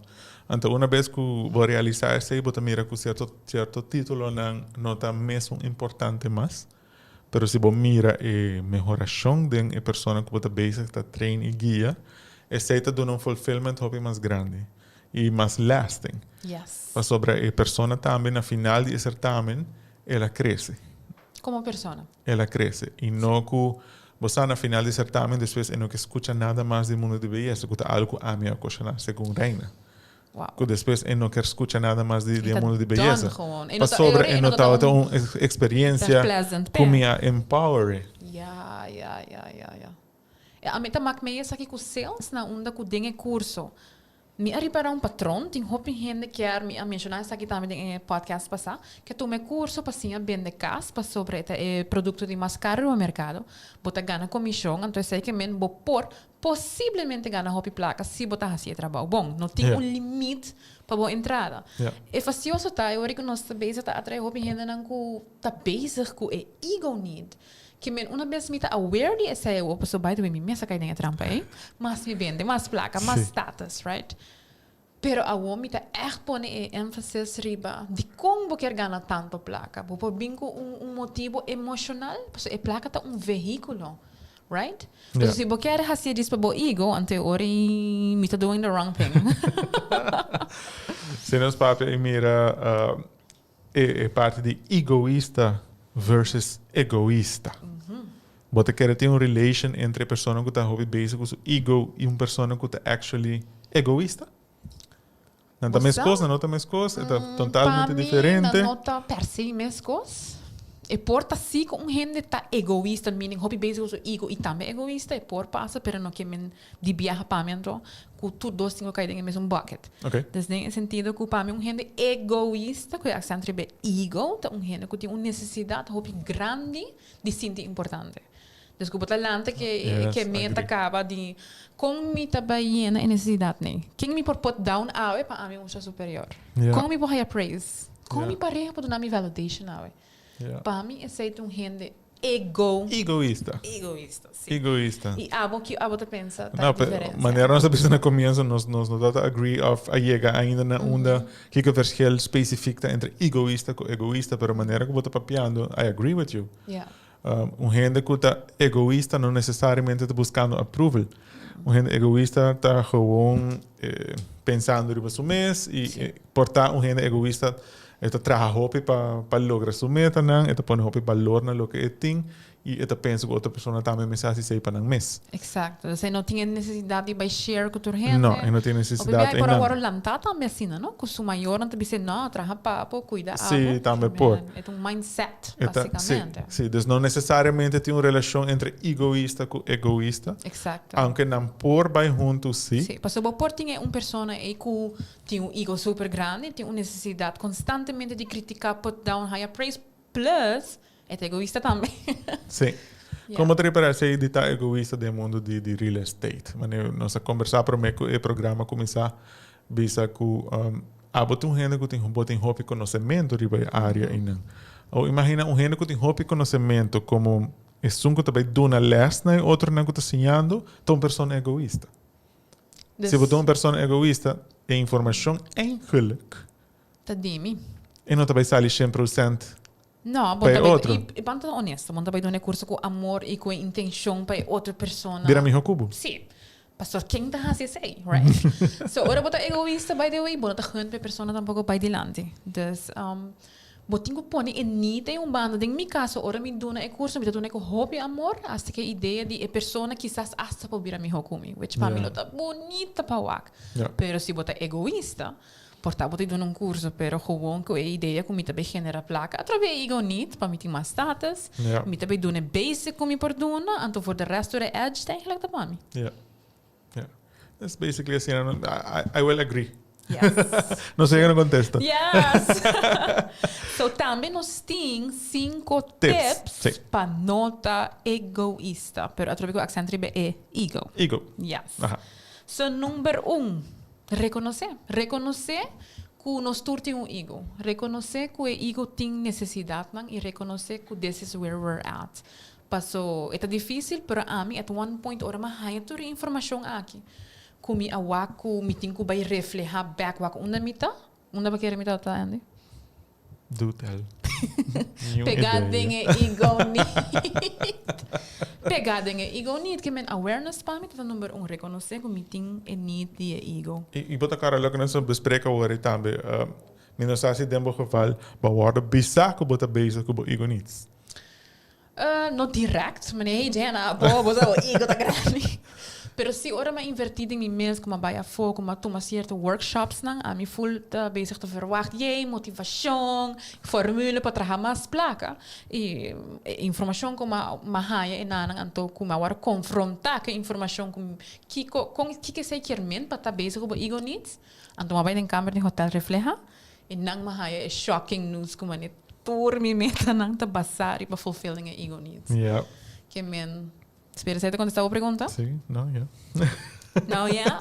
Anto una bes ku bo realisá esei bo ta mira ku sierto sierto titulonan no ta mesun importante mas. Pero si bo mira e mehorashon den e persona ku bo ta bezig ta train i guia, esei ta duna un fulfillment hopi mas grandi i mas lasting. Yes. Pasobra e persona tambe na final di e sertamen el a krese. Komo persona. El a krese. I no ku bo sa na final di sertamen despues e no ke skucha nada mas di mundu di beyesa, ku ta algu ku ami a okashoná, segun Reina. Wow. Ku despues e no kier skucha nada mas di E di e ta mundu di done beyesa. gewoon. E no ta, Pasobra e e no no ta tabata un un eksperiencia pleasant ku p'e. mi a empower e. Ja, ja, ja, ja, ja. E ami ta mak mee esaki ku sales na unda ku den e kurso mi a ripara un patron, tin hopi hende kier, mi a menshoná esaki tambe den e podcast pasá, ke tuma e kurso pa siña bende kas pasobra e ta e produkto di mas karu riba merkado, bo ta gana komishon, anto esei ke men bo por Posiblemente gana hopi plaka si bo ta hasi e trabou bon. No tin un limit pa bo entrada. E fastioso ta e ora ku nos ta bezig ta atrae hopi hendenan ku ta bezig ku e ego need. Ke men una bes mi ta aware di esei awor, pasobra by the way mi mes a kai den e trampa ei, mas mi bende, mas plaka, mas status, right? Pero awor mi ta ègt pone e énfasis riba dikon bo kier gana tantu plaka. Bo por bin ku un motibu emoshonal, pasobra e plaka ta un vehíkulo, right? Entonces si bo kier hasié djis pa bo ego, anto e ora ei mi ta doing the wrong thing. Si nos papia i mira e parti di egoista versus egoista. Bo ta kere tin un relation entre e persona ku ta hopi bezig ku su ego i un persona ku ta actually egoista? Nan ta meskos, nan no ta meskos, e ta totalmente diferente. Pa mi nan no ta per se meskos. E por ta si ku un hende ta egoista, meaning hopi bezig ku su ego i tambe egoista, e por pasa, pero no ke men di biaha pa mi anto ku tur dos tin ku kai den e mesun bucket. Okay. Dus den e sentido ku pa mi un hende egoista, ku e aksent riba e ego, ta un hende ku tin un nesesidat hopi grandi di sinti importante. Dus ku bo ta lanta ke Yes, ke meta agree. kaba di kon mi ta bai yena e nesesidat nei? Ken mi por put down awe pa ami mustra superior? Yeah. Kon mi por haya praise? Kon Yeah. mi pareha por duna mi validation awe? Yeah. Pa mi esei ta un hende Ego. Egoista. Egoista, si. Egoista. I abo, ki abo ta pensa ta No, e pero diferencia? manera nos a bisa na comienzo, nos, nos no ta agree of a yega ainda na unda kiko verschil specifiek ta entre egoista cu egoista, pero manera cu bo ta papiando, I agree with you. Ja. Un hende cu ta egoista no necesariamente ta buscando approval. Un hende egoista ta gewoon pensando riba su mes y por ta un hende egoista e ta traha hopi pa logra su metanan, e ta pone hopi balor na loke e tin y e ta pensa cu otro persona tambe mester haci esey pa nan mes. Exacto. Dus e no tin e necesidad di bay share cu tur hende. No, e no tin e necesidad einan. Hopi bia e por a worde lanta tambe asina, no? Cu su mayornan ta bis'e, no, traha pa bo, cuida abo. Sí, tambe por. E ta un mindset, basicamente. Sí, sí. Dus no necesariamente tin un relacion entre egoista cu egoista. Exacto. Aunke nan por bay hunto, sí. Sí, pasobra bo por tin e un persona ey cu tin un ego super grandi, tin un necesidad constantemente di critica, put down, haya praise, plus E ta egoista tambe. Sí. Kon bo ta repará esei di ta egoista den mundu di di real estate? Manera nos a kombersá promé ku e programa kuminsá bisa ku abo ta un hende ku tin bo tin hopi konosementu riba e área einan. Awor imagina un hende ku tin hopi konosementu komo esun ku ta bai duna lès na e otronan ku ta siñando ta un persona egoista. Si bo ta un persona egoista e informashon eigenlijk Ta di mi. E no ta bai sali shen procent No, pa e bo ta bai, otro. i ban ta honesto, bo ta bai duna e curso cu amor i cu e intencion pa e otro persona. Bira miho cu bo. Sí. Pasobra ken ta haci esey, right? So, ora bo ta egoista, by the way, bo no ta gun pa e persona tampoco bai dilanti. Dus, bo tin cu pone e need ey un banda. Den mi caso, ora mi duna e curso, mi ta duna e cu hopi amor, hasta cu e idea di e persona kisas hasta por bira miho cu mi, which pa mi lo ta bunita pa wak. Pero si bo ta egoista, Por ta bo ta duna un curso, pero gewoon cu e idea cu mi ta bay genera placa atrabe e ego need pa mi tin mas status, mi ta bay duna e basic cu mi por duna, anto voor de rest tur e edge ta eigenlijk ta pa mi. Ja. Ja. That's basically asina. I will agree. Yes. Nos a yega na contesta. Yes. So tambe nos tin cinco Tips. tips pa no ta egoista, pero atrobe cu accent riba e ego. Ego. Yes. Aha. So number un. Rekonosé. Rekonosé ku nos tur tin un ego. Rekonosé ku e ego tin nesesidatnan i rekonosé ku this is where we're at. Paso e ta difísil, pero ami at one point ora mi a haña tur e informashon aki ku mi a wak ku mi tin ku bai reflehá bèk wak unda mi ta, unda bo kere mi ta ta, Andy? Do tell. Niun Pegá idea. den e ego need. Pegá den e ego need. Ke men awareness pa mi ta number un. Rekonosé ku mi tin e need di e ego. I bo ta kòrda loke nos a besprek awor ei tambe. Mi no sa si den bo geval bo a wòrdu bisá ku bo ta bezig ku bo ego needs. No direct, mane hey Jenna, bo bo sa bo ego ta grandi. Pero si ora mi a inverti den mi mes, ku mi a bai afó, ku mi a tuma sierto workshopsnan, ami ful ta bezig ta verwagt, yey, motivashon, formule pa traha mas plaka. I e informashon ku mi a haña enanan anto ku mi a wòrdu konfrontá ku e informashon ku kiko, kon, kiko esei kier men pa ta bezig ku bo ego needs, anto mi a bai den kamer di hotel refleha. I nan mi haya e shocking news ku mane tur mi metanan ta basá riba fulfilling e ego needs. Ja. Ke men, spera esei ta kontestá bo pregunta? Sí, no, ja. No, ja.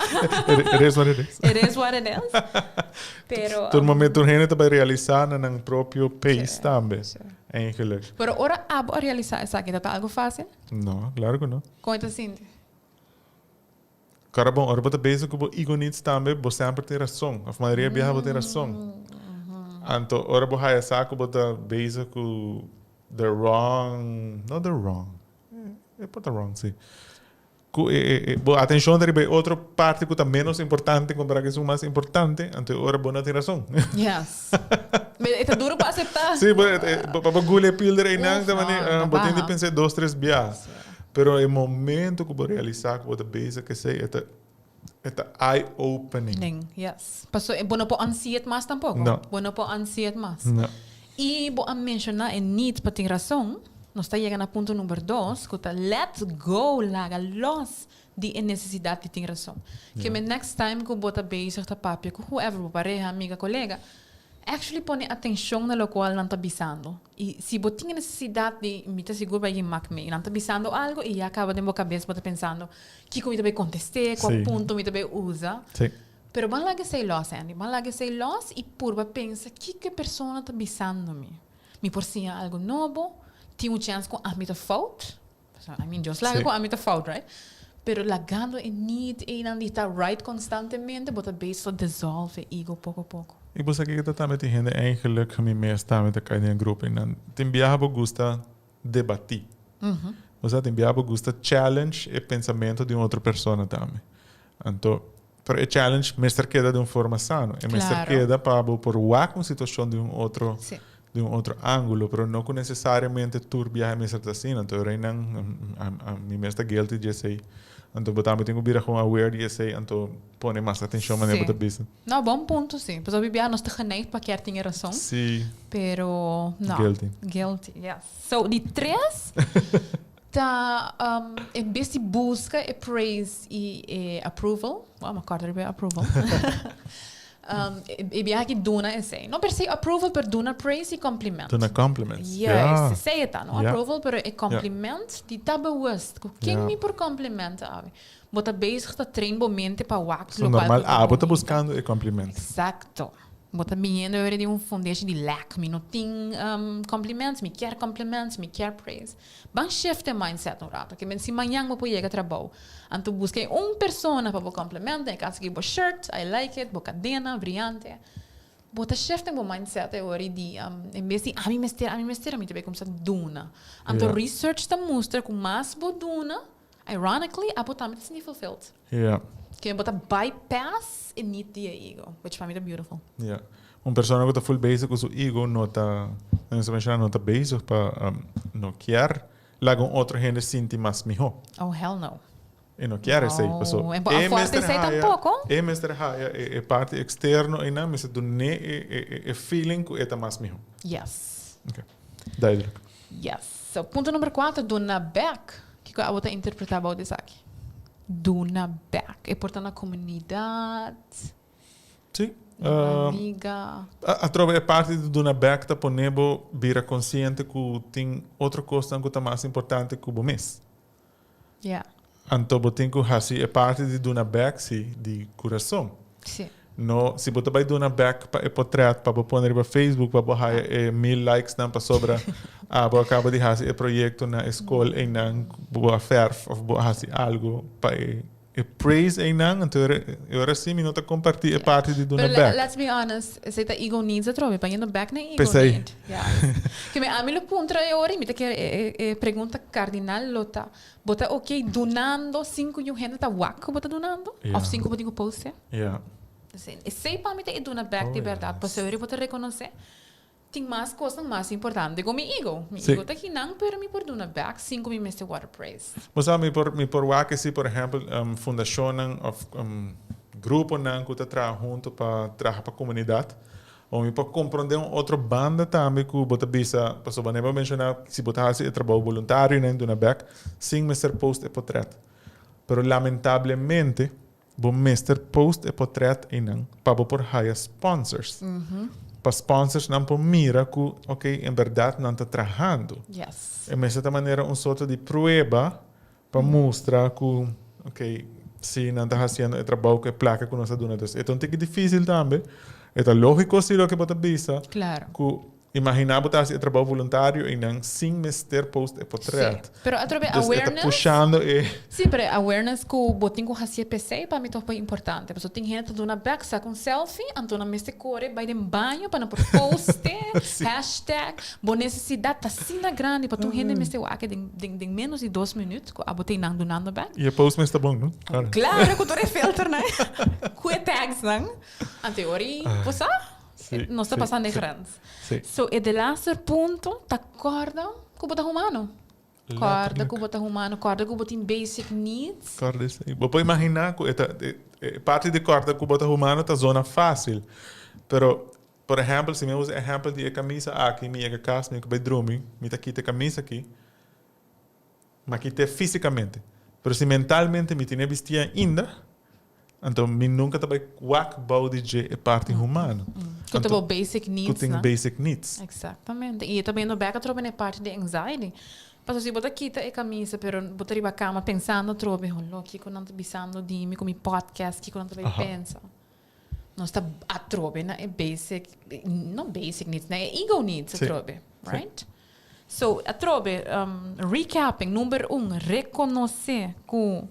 It is what it is. It is what it is. Pero, Tur momento tur hende ta bai realisá na nan propio pace tambe. Sí. Eigenlijk. Pero ora abo a realisá esaki, ta ta algu fásil? No, klaro ku no. Kon e ta sinti? Kara bon, ora bo ta bezig ku bo ego needs tambe, bo semper tin rason. Of mayoria biaha bo tin rason. Anto ora bo haya sa ku bo ta bezig ku the wrong, no the wrong, e por ta wrong si. Ku e e e bo atenshon ta riba e otro parti ku ta menos importante kompara ku esun mas importante, anto e ora bo no tin rason. Yes. E ta duro pa aseptá. Si, pa bo guli e pilder einan ta manera bo tin di pensa dos tres biaha. Pero e momento ku bo realisá ku bo ta bezig ku esei, e ta e ta eye opening. Ning, yes. Paso bo no por unsee it mas tampoko. No. Bo no por unsee it mas. No. I bo a menshoná e need pa tin rason, nos ta yega na punto number dos ku ta let go, laga los di e nesesidat di tin rason. Ke men next time ku bo ta bezig ta papia ku whoever, bo pareha, amiga, kolega, actually pone atenshon na lokual nan ta bisando. I si bo tin e nesesidat di, mi ta sigur bai mak mi, nan ta bisando algo i ya kaba den bo kabes bo ta pensando, kiko mi ta bai kontest'é, kua punto mi ta bai usa. Pero ban laga esei lòs, Andy, ban laga esei lòs i purba pensa kiko e persona ta bisando mi. Mi por siña algo nobo, tin un chèns ku ami ta fout, I mean, Dios laga ku ami ta fout, right? Pero lagando e need einan di ta right konstantemente, bo ta bezig ta dissolve e ego poko poko. I bo sa kiko ta tambe tin hende eigenlijk mi mes tambe ta kai den e grupo einan. Tin biaha bo gusta debatí. Bo sa tin bia bo gusta challenge e pensamento di un otro persona tambe. Anto, pero e challenge mester keda di un forma sano. E mester keda pa bo por wak un situacion di un otro di un otro angulo, pero no cu necesariamente tur biaha e mester ta asina. Anto e reinan, mi mes ta guilty di esey. Anto bo tambe tin cu bira gewoon aware di esey, anto pone mas atencion manera bo ta bisa. No, bon punto si. Pasobra hopi biaha nos ta geneigd pa kier tin e rason. Pero no. Guilty. Guilty, yes. So, di tres ta en bes di busca e praise y e approval, wow, mi a corda riba e approval, e biaha aki duna esey. No per se approval, pero duna praise y compliment. Duna compliments. Yes, esey e ta. No approval, pero e compliment di ta bewust cu ken mi por compliment awe. Bo ta bezig ta train bo mente pa wak So locual normal abo ta buscando e compliment. Exacto. Bo ta biniendo ora di un foundation di lack. Mi no tin compliments, mi kier compliments, mi kier praise. Ban shift e mindset un rato. Ke men si mañan bo por yega trabou, anto busca e un persona pa bo compliment, den e caso aki bo shirt, I like it, bo cadena brillante. Bo ta shift den bo mindset e ora di en bes di ami mester, ami mester, ami ta bay cuminsa duna. Anto research ta mustra cu mas bo duna, Ironically, abo tambe ta sinti fulfilled. Ja. Ke bo ta bypass e need di e ego, which pa mi ta beautiful. Ja. Un persona ku ta full bezig ku su ego no ta, nos a menshoná, no ta bezig pa no kier laga un otro hende sinti mas mihó. Oh, hell no. E no kier esei, paso No, e bo a fuerte esei tampoco. E mester haya e parti externo einan mester dun'é e feeling ku e ta mas mihó. Yes. Okay. Duidelijk. Yes. So, punto number cuatro, duna bek. Kiko abo ta interpreta about esaki? Duna bek. E por ta na comunidad. Sí. Na amiga. Atrobe e parti di duna bek ta pone bo bira consciente cu tin otro cosnan cu ta mas importante cu bo mes. Ja. Anto bo tin cu haci e parti di duna bek si di curason. Si. No, si bo ta bai duna bek pa e potret pa bo pone riba Facebook pa bo haya e mil likes nan pasobra abo a caba di haci e proyecto na e scol eynan bo a verf of bo a haci algo pa e e praise eynan anto e ora si mi no ta comparti e parti di duna Pero bek. let's be honest, esey ta ego needs atrobe, pa yendo bek na ego Pesey. need. Yes. Ke mi ami lo puntra e ora y mi ta kere e e pregunta cardinal lo ta, Bo ta ok dunando sin cu yu hende ta wak cu bo ta dunando? Ja. Of sin cu bo tin cu postea? Ja. Esey pa mi ta e duna bek di Oh, berdad. yes. Pasobra bo ta reconoce tin mas cosnan mas importante cu mi ego. Mi Sí. ego ta kinan, pero mi por duna bek sin cu mi mester worde praised. Bo sa, mi por, mi por wak esey, por ehempel, fundacionnan of gruponan cu ta traha hunto pa traha pa comunidad. O mi por comprende un otro banda tambe cu bo ta bisa, pasobra bo a menciona si bo ta haci e trabou boluntario nan duna bek sin mester post e potret. Pero lamentablemente bo mester post e potret eynan pa bo por haya sponsors. Pa sponsors nan por mira cu ok en berdad nan ta trahando. Yes. E mester ta manera un sorto di prueba Pa mustra ku, ok, si nan ta hasiendo e trabou ku e plaka ku nos a duna. Dus e ta un tiki difísil tambe. E ta lógiko si loke bo ta bisa. Claro. Ku imaginá bo ta hasi e trabou voluntario i nan sin mester post e potret. Sí. Pero atrobe Dus e ta awareness. pushando e. Sí, pero e awareness ku bo tin ku hasi e p'esei pa mi ta hopi importante. Pasobra tin hende ta duna bèk, saka un selfie, anto nan mester kore bai den baño pa nan por poste, hashtag. Bo nesesidat ta asina grandi pa tur hende mester wak den den den menos di dos minuut ku abo ta einan dunando bek. I e post mester bon, no? Claro. Claro, ku tur e filternan, ku e tagsnan. Anto e ora ei, bo sa, nos ta pasando e grens. So e delaster punto ta kòrda ku bo ta humano. Kòrda ku bo ta humano, kòrda ku bo tin basic needs. Kòrda esei. Bo por imaginá ku e ta e parti di kòrda ku bo ta humano ta zona fásil, pero Por ehèmpel, si mi a usa e ehèmpel di e kamisa aki, mi yega kas, mi ku bai drumi, mi ta kita e kamisa aki, mi a kit'é físikamente. Pero si mentalmente mi tene bistí ainda, anto mi nunka ta bai wak bou di dje e parti humano. Ku ta bo basic needs, Ku tin basic needs. Eksaktamente. I e ta bini bèk atrobe na e parti di anxiety. Pasobra si bo ta kita e kamisa pero bo ta riba kama pensando atrobe, holo, kiko nan ta bisando di mi ku mi podcast, kiko nan ta bai pensa. Nos ta atrobe na e basic, no basic needs, na e ego needs atrobe, right? So, atrobe, recapping, number un, reconoce cu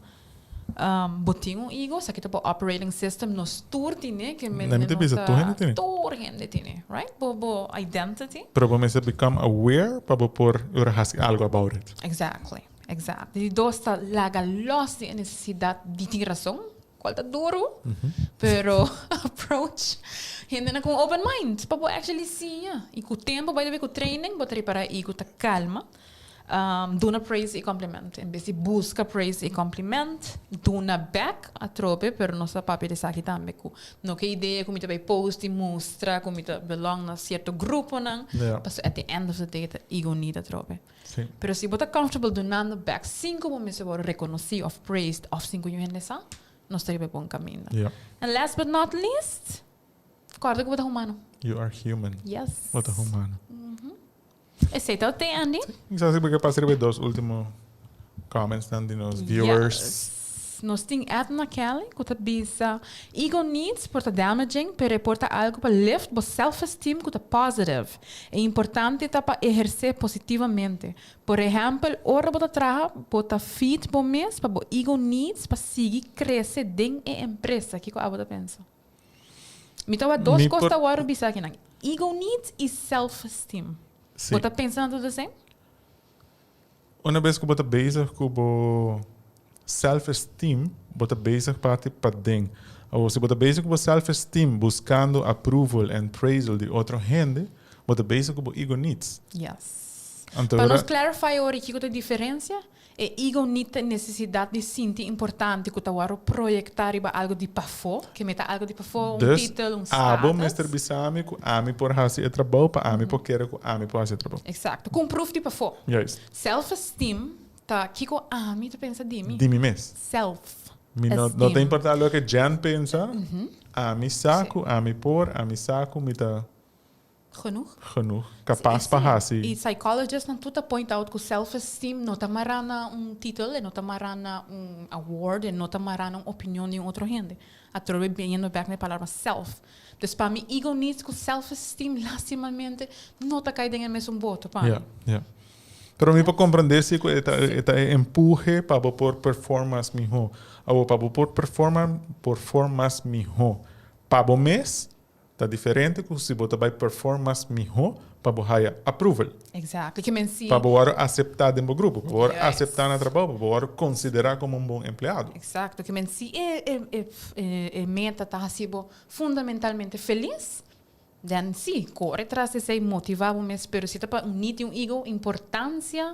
bo tin un ego, esaki ta bo operating system, nos tur tine, ke men Mi ta bisa, tur hende tine. Tur hende tine, right? Bo, bo identity. Pero bo mester become aware pa bo por ora haci algo about it. Exactly. Exacto. Di dos ta laga los di e necesidad di tin razon, cual ta duro, pero approach hendenan cu un open mind pa bo actually siña. Y cu tempo bay debe cu training bo ta ripara ego ta calma. Duna praise y compliment. En bes di busca praise y compliment, duna bek atrobe, pero nos ta papia di esaki tambe cu no ke idea cu mi ta bay post y mustra cu mi ta belong na cierto gruponan, pasobra at the end of the day ta ego need atrobe. Pero si bo ta comfortable dunando bek sin cu bo mester worde reconoci of praised of sin cu yu hende sa, nos ta riba e bon caminda. And last but not least, corda cu bo ta humano. You are human. Yes. Bo ta humano. Esei ta oté, Andy. Mi sa si bo ke pasa riba e dos ultimo comments nan di nos viewers. Yes. Nos tin Edna Kelly ku ta bisa, Ego needs por ta damaging, pero e por ta algu pa lift bo self-esteem ku ta positive. E importante ta pa ehersé positivamente. Por ehèmpel, ora bo ta traha, bo ta feed bo mes pa bo ego needs pa sigui krese den e empresa. Kiko abo ta pensa? Mi ta wak dos kos ta wòrdu bisa akinan, ego needs i self-esteem. Sí. Bo ta pensa nan tur the same? Una bes ku bo ta bezig ku bo self-esteem, bo ta bezig parti paden. Awor, si bo ta bezig ku bo self-esteem buskando approval and praisal di otro hende, bo ta bezig ku bo ego needs. Yes. Anto Pa ora. nos clarify awor kiko ta e diferencia, E ego ni ta nesesidat di sinti importante ku ta wòrdu proyektá riba algu di pafó, ke meta algu di pafó, un Dus, titel, un abo status. mester bisa mi ku ami por hasi e trabou pa ami por kere ku ami por hasi e trabou. Eksakto. Ku un proof di pafó. Juist. Self-esteem ta kiko ami ta pensa di mi. Di mi mes. Self. Mi no, no ta importá loke Jen pensa, ami sa ku ami por, ami sa ku mi ta. Genoeg. Genoeg. Kapas pa hasi. I psychologists-nan tur ta point out ku self-esteem no ta mará na un titel, e no ta mará na un award, e no ta mará na un opinion di un otro hende. Atrobe biniendo bek na e palabra self. Dus pa mi ego needs ku self-esteem lastimamente no ta kai den e mesun boto pa mi. Ja, ja. Pero mi por comprende si ku e ta e ta e empuhe pa bo por perform mas mihó. Awor pa bo por performa perform mas mihó pa bo mes Ta diferente ku si bo ta bai perform mas mihó pa bo haya approval. Exactly. Ke men si. Pa bo wòrdu aseptá den bo grupo, pa bo wòrdu aseptá na trabou, pa bo wòrdu konsiderá komo un bon empleado. Exacto. Ke men si e e e e meta ta hasi bo fundamentalmente felis, then si, kore tras esei, motivá bo mes, pero si ta pa un nit di un ego, importansia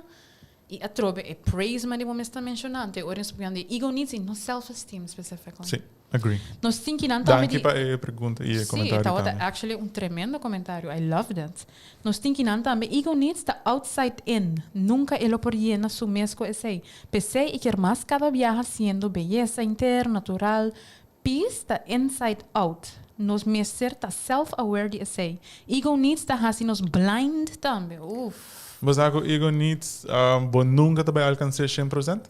i atrobe e praise manera bo mes ta menshoná, anto e ora nos ta papia di ego needs i no self-esteem specifically. Si. Agree. Nos tin kinan tambe Danki di. pa e pregunta y e Sí, comentario tabata tambe. actually un tremendo comentario. I loved it. Nos tin kinan tambe, Ego needs ta outside in. Nunca e lo por yena su mes cu esey. P'esey e kier mas cada biaha siendo beyesa interno, natural. Peace ta inside out. Nos mester ta self-aware di esey. Ego needs ta haci nos blind tambe. Uff. Bo sa cu ego needs, bo nunca ta bay alcans'é 100%?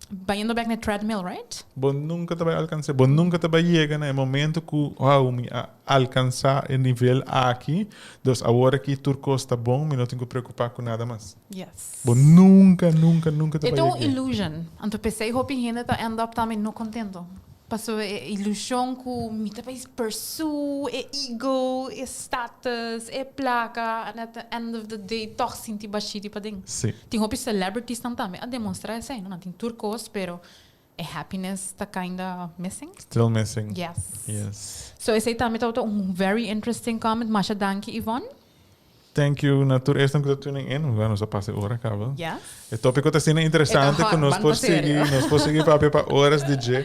Bayendo bek na e treadmill, right? Bo nunca ta bay alcans'é. Bo nunca ta bay yega na e momento cu, wow, mi a alcansa e nivel aki, dus awor aki tur cos ta bon, mi no tin cu preocupa cu nada mas. Yes. Bo nunca, nunca, nunca ta E bay ta un yega ei. illusion. Anto p'esei hopi hende ta end up tambe no contento. Pasobra e ilusion cu mi ta bay pursue e ego, e status, e placa, and at the end of the day toch sinti bashí di paden. Tin hopi celebritiesnan tambe a demonstra esei, no? Nan tin tur cos, pero e happiness ta kinda missing. Still missing. Yes. Yes. So esei tambe tabata un very interesting comment. Masha danki, Yvonne. Thank you na tur esnan ku ta tuning in. Bueno, nos a pasa e ora kaba. Yes. E tópiko ta asina interesante ku nos por sigui, nos por sigui papia pa oras di dje.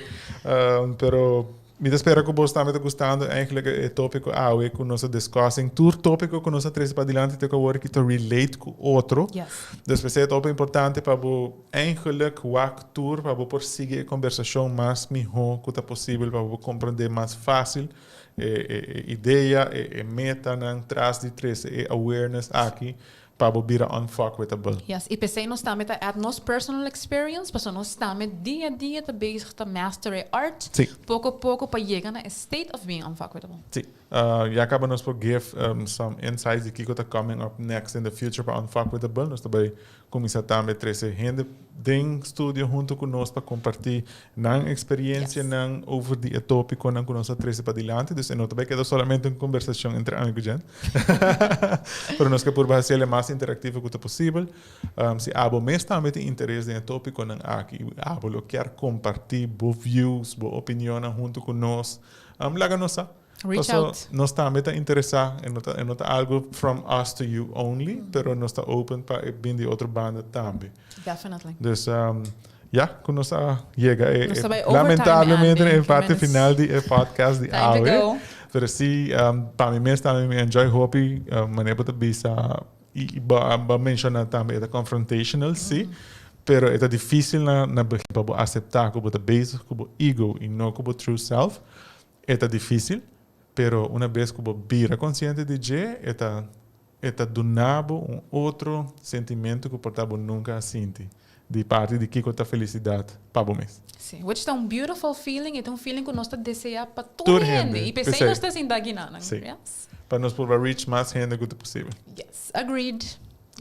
Pero mi ta spera ku bos tambe ta gustando eigenlijk e tópiko awe ku nos a discussing. Tur tópiko ku nos a trese padilanti te ku awor ki ta relate ku otro. Yes. Dus p'esei e ta hopi importante pa bo eigenlijk wak tur pa bo por sigui e kombersashon mas mihó ku ta posibel pa bo por komprendé mas fásil. E idea, e metanan tras di trece e awareness aki pa bo bira unfuckwithable. Yes, y p'esey nos tambe ta add nos personal experience, pasobra nos tambe dia a dia ta bezig ta master e art, poco poco pa yega na e state of being unfuckwithable. Si. Ya caba nos por give some insights di kico ta coming up next in the future pa unfuckwithable. Nos ta bay Cuminsa tambe trece hende den studio hunto cu nos pa comparti nan experiencianan over di e topiconan cu nos a trece padilanti. Dus e no ta bay keda solamente un conversacion entre ami cu Jen. Pero nos ke purba haciele mas. mas interactivo cu ta posibel. Si abo mes tambe tin interes den e topiconan aki y abo lo kier comparti bo views, bo opinionnan hunto cu nos, laga nos sa. Reach Paso out. nos tambe ta interesa, e no ta algo from us to you only, pero nos ta open pa e bin di otro banda tambe. Definitely. Dus ya, cu nos a yega e, Nos ta e bai overtime, lamentablemente Andy, e parte menos. final di e podcast di Time to awe. go. Pero si, pa mi mes tambe mi enjoy hopi, manera bo ta bisa y bo a menciona tambe e ta confrontational, si, pero e ta dificil na begin pa bo acepta cu bo ta bezig cu bo ego y no cu bo true self. E ta difícil, pero una bes ku bo bira konsiente di dje, e ta e ta duna bo un otro sentimentu ku por ta bo nunka a sinti di parti di kiko ta felisidat pa bo mes. Sí, which ta un beautiful feeling, e ta un feeling ku nos ta desea pa tur Tur hende, hende, i p'esei p'esei. nos ta sinta aki nan. Sí. Yes. Pa nos por reach mas hende ku ta posibel. Yes, agreed.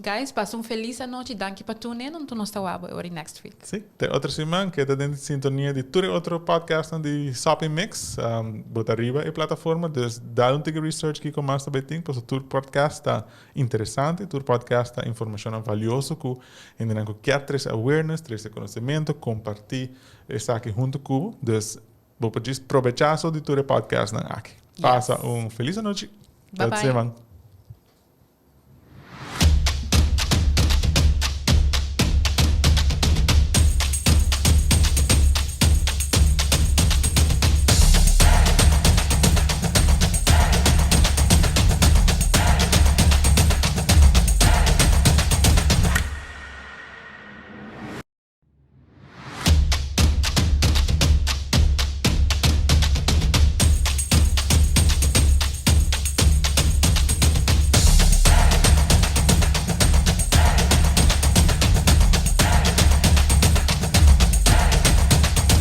Guys, pasa un felis anochi, danki pa tune in, anto nos ta wak bo e ora next week. Sí, te otro siman, keda den sintonia di tur e otro podcastnan di Soppy Mix. Bo ta riba e plataforma, dus dal un tiki research kiko mas ta bay tin, pasobra tur podcast ta interesante, tur podcast ta informacionnan valioso ku hendenan ku kier trece awareness, trece conocemento, comparti esaki hunto ku bo. Dus bo por djis probecha so di tur e podcastnan aki. Pasa Yes. un felis anochi. Bye Tot bye. siman.